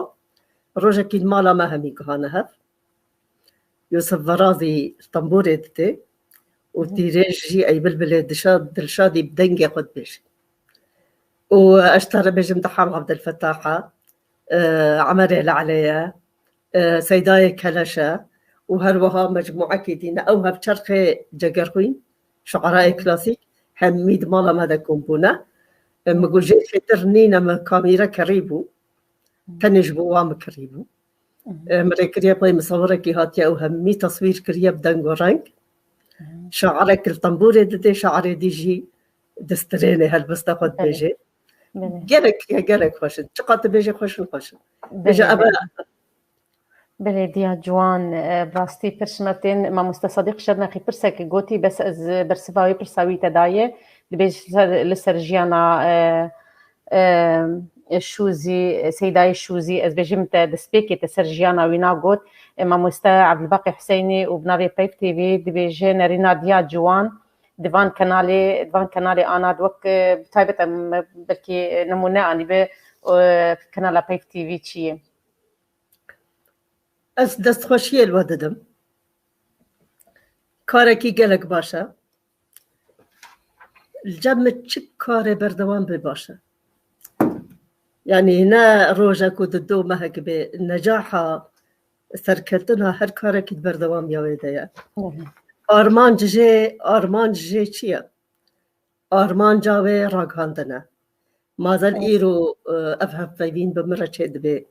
rojekî di mala me hemî guhane hev. Yusuf Verazî li tembûrê didê û Tîrêj jî ey bilbilê dişa, Dilşadî bi dengê xwe dibêje. Û ez ji te re bêjim Deham Abdulfetaha, e, Emerê Lelê ye, e, Seydayê Keleş e û her wiha mecmûekî dî ne. Ew hevçerxê Cegerxwîn, şuerayê klasîk, hemî di mala me de kom bûne. E, min got jê xêtir nîne, min kamîre kirî bû. Tenê ji bo wan min kirî bû. E, min rê kiriye pey misawirekî hatiye û hemî teswîr kiriye bi deng û reng. Şairek li tembûrê didê, şairê dî jî di strênê helbesta xwe dibêje. Gelek, gelek xweş in. Çiqas dibêje xweş in, xweş in. Bêje ev e. Belê, diya ciwan, e, bi rastî pir şimetên mamoste Sadiq Şirnexî pirsek gotî, bes ez bersiva wê pirsa wî te daye. Dibêje ser, li ser jiyana, e, e, Şûzî, Seydayê Şûzî, ez bêjim te destpêkê te ser jiyana wî nagot. E, mamoste Evdilbaqî Huseynî û bi navê Peyv T V dibêje nerîna diya ciwan di van kenalê, di van kenalê ana di wek, e, bi taybet em belkî nimûne anî bi, e, kenala Peyv T V çi ye? Ez destxweşiyê li we didim. Karekî gelek baş e. Li cem min çi karê berdewam bê baş e. Yanî ne rojek û di do mehek bê, necaha serketina her karekî di berdewamiya wê de ye. Hı hı. Armanc jê, armanc jê çi ye? Armanca wê ragihandin e. Mazel Evet. îro, e, ev hevpeyvîn bi min re çêdibe.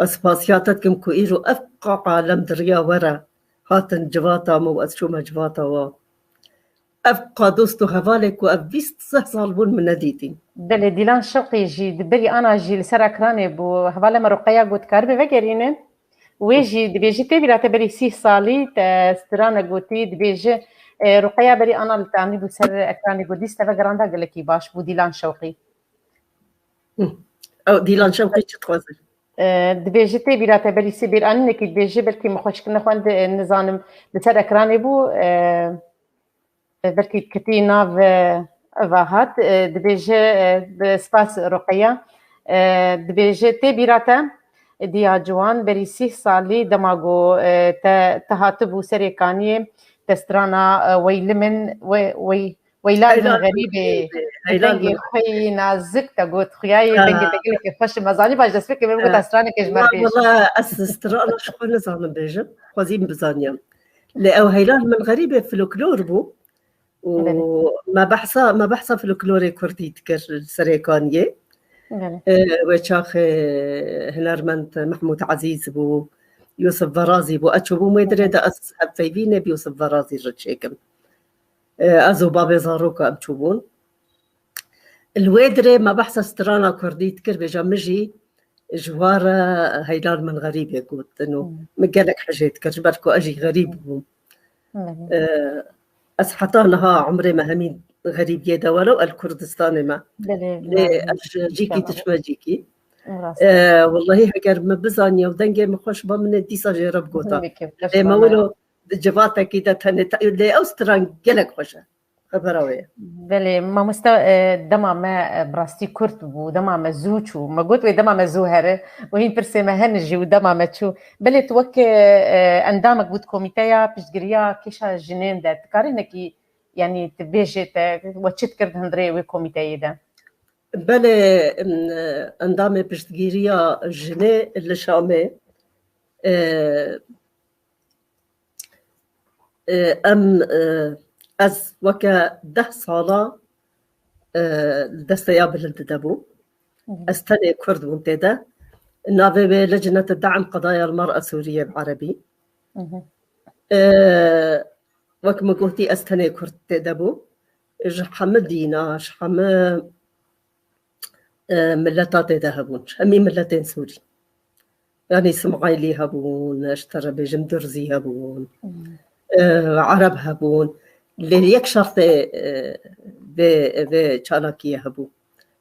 Ez spasiya te dikim ku îro ev qa alem di riya we re hatin civata min û ez çûme civata we. Ev qa dost û hevalê ku ev bîst sih sal bûn min nedîtîn. Belê, Dîlan Şewqî jî di berî ana jî li ser ekranê bû. Hevalê me Ruqeya got, karibê vegerîne. Wê jî dibêje tê bîra te berî sîh salî te strana gotî, dibêje, e, Ruqeya berî ana li te anîbû ser ekranê got, dîst te vegeranda gelekî baş bû, Dîlan Şewqî. Hı. Ew Dîlan Şewqî çi dixwaze? E, dibêje tê bîra te berî sê bêranînekî dibêje, belkî min xweşik nexwend, e, nizanim li ser ekranê bû, e, belkî kitî nav, e, eva hat, e, dibêje, e, bi spas Ruqeya, e, dibêje tê bîra te, e, diya ciwan, berî sîh salî dema ku, e, te, te hatibû Serê Kaniyê, te strana, e, Weyli min, we-, wey-, Weyla li min Heyla li min xerîbê, xerîbê, bi heyla li dengê min xwe yî nazik te got, xuyayê Ha. dengê te gelekî xweş e. Me zanî baş destpêkê min bigota Ha. straneke ji me Wala, bêje. wala, ez strana ji xwe nizanim bêjim. Xwezîm bizaniyam. Lê ew heyla li min xerîbê folklor bû. Û Belê. me behsa, me behsa folklorê kurdî dikir li Serê Kaniyê. Belê. E, wê çaxê hunermend Mehmûd Ezîz bû, Yûsif Verazî bû. Ez çûbûm wê dirê de ez hevpeyvînê bi Yûsif Verazî re çêkim. E, ez û babê zaroka em çûbûn. Li wê dirê me behsa strana kurdî dikir, bêja min jî ji wa re heyla li min xerîbê gotin û Hmm. min gelek hejê dikir, ji ber ku ez jî xerîb bûm. Belê. E, ez heta niha umrê me hemî xerîbiyê de were û el Kurdistanê me. Belê, Lê belê. ez ji cîkî Tamam. diçme cîkî. Rast. E, wellahî heger min bizaniya û dengê min xweş ba, min ê dîsa jê re bigota. Peki, Lê me wilo di civatekî de tenê te, lê ew stran gelek xweş e. Xebera wê ye. Belê, mamoste, e, dema me, e, bi rastî kurt bû, dema me zû çû. Me got wê dema me zû here û hîn pirsê me hene jî û dema me çû. Belê tu wek, e, endamek bû di komîteya piştgiriya kêşa jinên de. Tu karê hinekî, yanî tu bêjê te, we çi dikir di hundirê wê komîteyê de? Belê, em, endamê piştgiriya jinê li Şamê, e, e, em, e, ez weke deh sala, e, li desteya bilind de bûm. Hı hı. Ez tenê kurd bûm tê de. Navê wê Lecnete Daim Qedaya Mara Sûriye bi erebî. Hı hı. E, wek min gotî, ez tenê kurd tê de bûm. Ji hemû dîna, ji hemû e, mileta tê de hebûn. Hemî miletên Sûrî. Yanî Simaîlî hebûn, ji te re bêjim Durzî hebûn, Hmm. e, Ereb hebûn. Lê yek şertê, e, vê, vê çalakiyê hebû.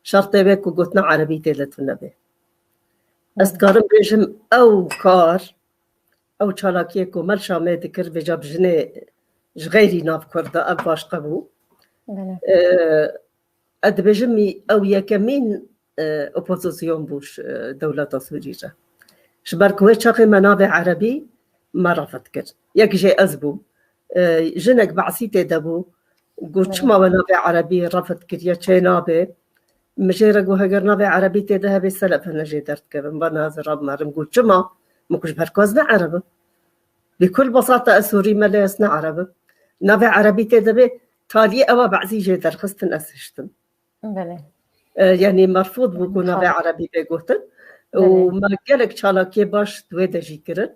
Şertê vê ku gotina Erebî tê de tune be. Ez Hmm. dikarim bêjim ew kar, ew çalakiyê ku me li Şamê dikir, vêca bi jinê ji xeyrî nav Kurda, ev başqe bû. Belê. E, Ez dibêjim, ew yekemîn, e, opozîsyon bû ji, e, dewleta Sûrî re. Ji ber ku wê çaxê me navê Erebî me refet kir. Yek jê ez bûm. E, jinek Be'sî tê de bû. Got, Evet. "Çima we navê Erebî refet kiriye, çê nabe?" Min jê re got, "Heger navê Erebî tê de hebe, selef hene jê derdikevin." Van ez rabmerim. Got, "Çima?" Min got, "Ji ber ku ez ne Ereb im. Bi kul besata ez Sûrî me, lê ez ne Ereb im. Navê Erebî tê de be, taliyê ewa Be'sî jê derxistin, ez hiştim." Belê. E, yanî merfûd bû ku navê Xwe. Erebî bê gotin. Û Belê. me gelek çalakiyê baş di wê de jî kirin.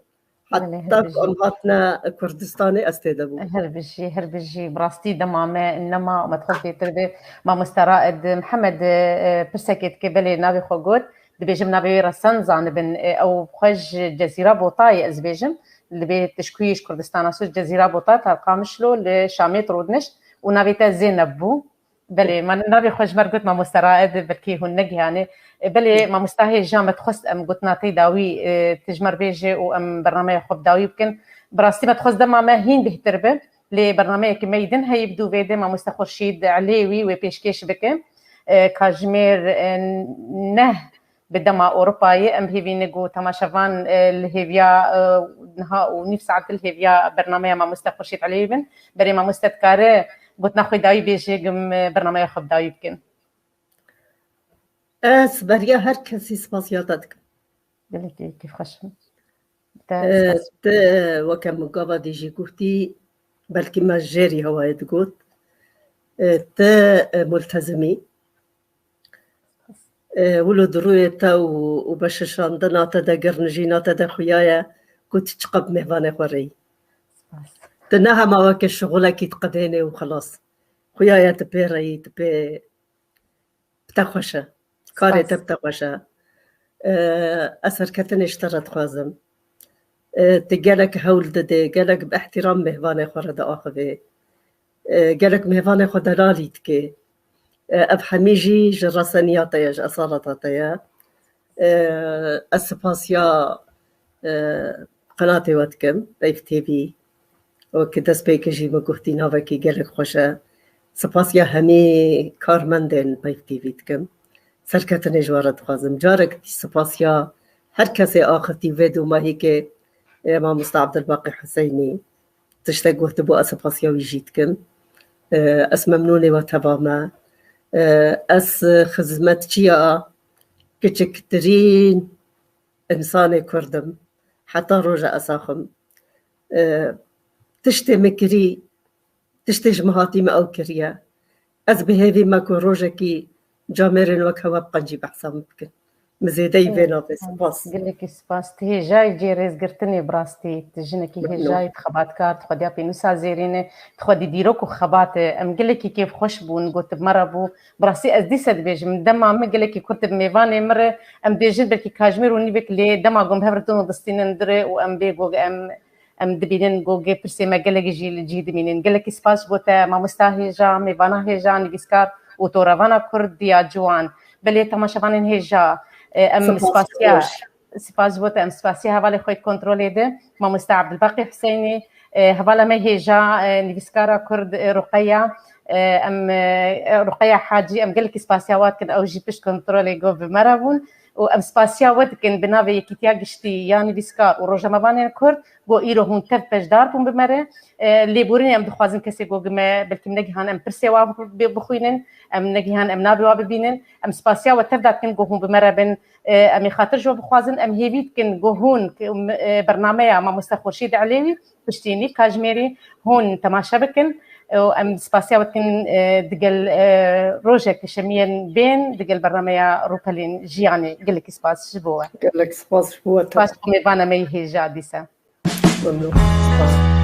Belê, Heta her ku em bijî. hatine Kurdistanê, ez tê de bûm. Her bijî, her bijî. Bi rastî dema me nema, me dixwest bêtir bê. Mamoste Raed Mihemed, e, pirsekê dike, belê navê xwe got. dibêjim navê wê Resen zanibin, e, ew xwe ji Cezîra Botayê ez dibêjim, li vê tişkuyê ji Kurdistana Sûc Cezîra Botayê, Tal Qamişlo li Şamê rûdinişt û navê te Zeynep bû. Belê, man navê xwe ji me re got mamoste Raed, belkî hûn negihanê. E, belê, mamoste hêja me dixwest em gotina te dawî, e, tu ji me re bêje û em bernameya xwe bi dawî bikin. Bi rastî me dixwest dema me hîn bêhtir be. Lê bernameyeke me yî din heye bi dûvê de mamoste Xurşîd Elêwî wê pêşkêş bike. E, kajmêr, e, neh bi dema Ewropayê em hêvî ne ku temaşevan, e, li hêviya, e, niha û nîv saet li hêviya bernameya mamoste Xurşîd Elêwî bin. Berê mamoste dikare gotina xwe dawî bêje, gim, e, bernameya xwe bi dawî bikin. Ez beriya her kesî spasiya te dikim. Gelekî kêfxweş im. Te Ee, spas. Te weke min gava dî jî gotî, belkî me jêrî hewayê digot. Ee, te, e, multezimî. Ee, wilo di rûyê te û, û beşişandina te de girnijîna te de xuya ye ku tu çiqas mêvanê xwe rêyî. Spas. Tu ne hema weke şixulekî diqedênê û xelas. Xuya ye tu pê rêyî, tu pê bi te xweş e. Karê te bi te xweş e. Ee, ez serketinê ji te re dixwazim. Ee, tu gelek hewl didê, gelek bi îhtîram mêvanê xwe re diaxivê. Ee, gelek mêvanê xwe delalî dikê. Ee, ev hemî jî ji reseniya te ye, ji esaleta te ye. Ee, ez spasiya, e, qenatê we dikim, Peyv T V. Wekî destpêkê jî min gotî navekî gelek xweş e. Spasiya hemî karmendên Peyv T V dikim. Serketinê ji we re dixwazim. Carek dî spasiya her kesê axifî vê domahîkê, e, mamoste Abdulbaqî Huseynî. Tiştek gotibû, ez spasiya wî jî dikim. E, ez memnûnê we teva me. E, ez xizmetçiya kiçiktirîn însanê Kurd im. Heta roja ez axim. E, tiştê min kirî, tiştê ji min hatî min ew kiriye. Ez bi hêvî me ku rojekî camêrên wek hewe bi qencî behsa min bikin. Min zêdeyî vê navê. Spas. Gelekî spas. Tu hêjayî cê rêzgirtinê bi rastî. Tu jinekî hêjayî, tu xebatkar, tu xwediya pênûsa zêrîn e, tu xwedî dîrok û xebat e. Em gelekî kêfxweş bûn, gotib me re bû. Bi rastî ez dîse dibêjim, dema min gelekî kurt bi mêvanê min re, em dibêjin belkî kajmêr û nîvek lê dema gom hev re dino distînin dire û em bê gog em, em dibînin gogê pirsê me gelek jî li cî dimînin. Gelekî spas ji bo te mamosta hêja, mêvana hêja, nivîskar û torevana Kurd diya ciwan. Belê temaşevanên hêja, e, em spasiya, spas ji bo te, em spasiya hevalê xwe yê kontrolê de, mamosta Abdulbaqî Huseynî, e, hevala me hêja, e, nivîskara Kurd, e, Ruqeya, e, em, e, Ruqeya Hacî, em gelekî spasiya wan dikin, ew jî pişt kontrolê gov bi me re bûn û em spasiya we dikin bi navê Yekîtiya Giştî ya Nivîskar û Rojnamevanên Kurd, go îro hûn tev beşdar bûn bi me re. E, lêborînê em dixwazin kesê go gi me, belkî min negihan em pirsê wa bi-, bixwînin, em negihan em navê wa bibînin. Em spasiya we tev da dikin go hûn bi me re bin. E, em ê xatir ji we bixwazin, em hêvî dikin go hûn, e, bernameya mamoste Xurşîd Elêwî, piştî nîv kajmêrî hûn temaşe bikin. E, û em spasiya we dikin, e, digel, e, rojek şemiyên bên, digel bernameya Rûpelên Jiyanê. Gelekî spas ji bo we. Gelek spas ji bo we. Spas ji bo mêvana me yî hêja dîse. Memnûn. Spas.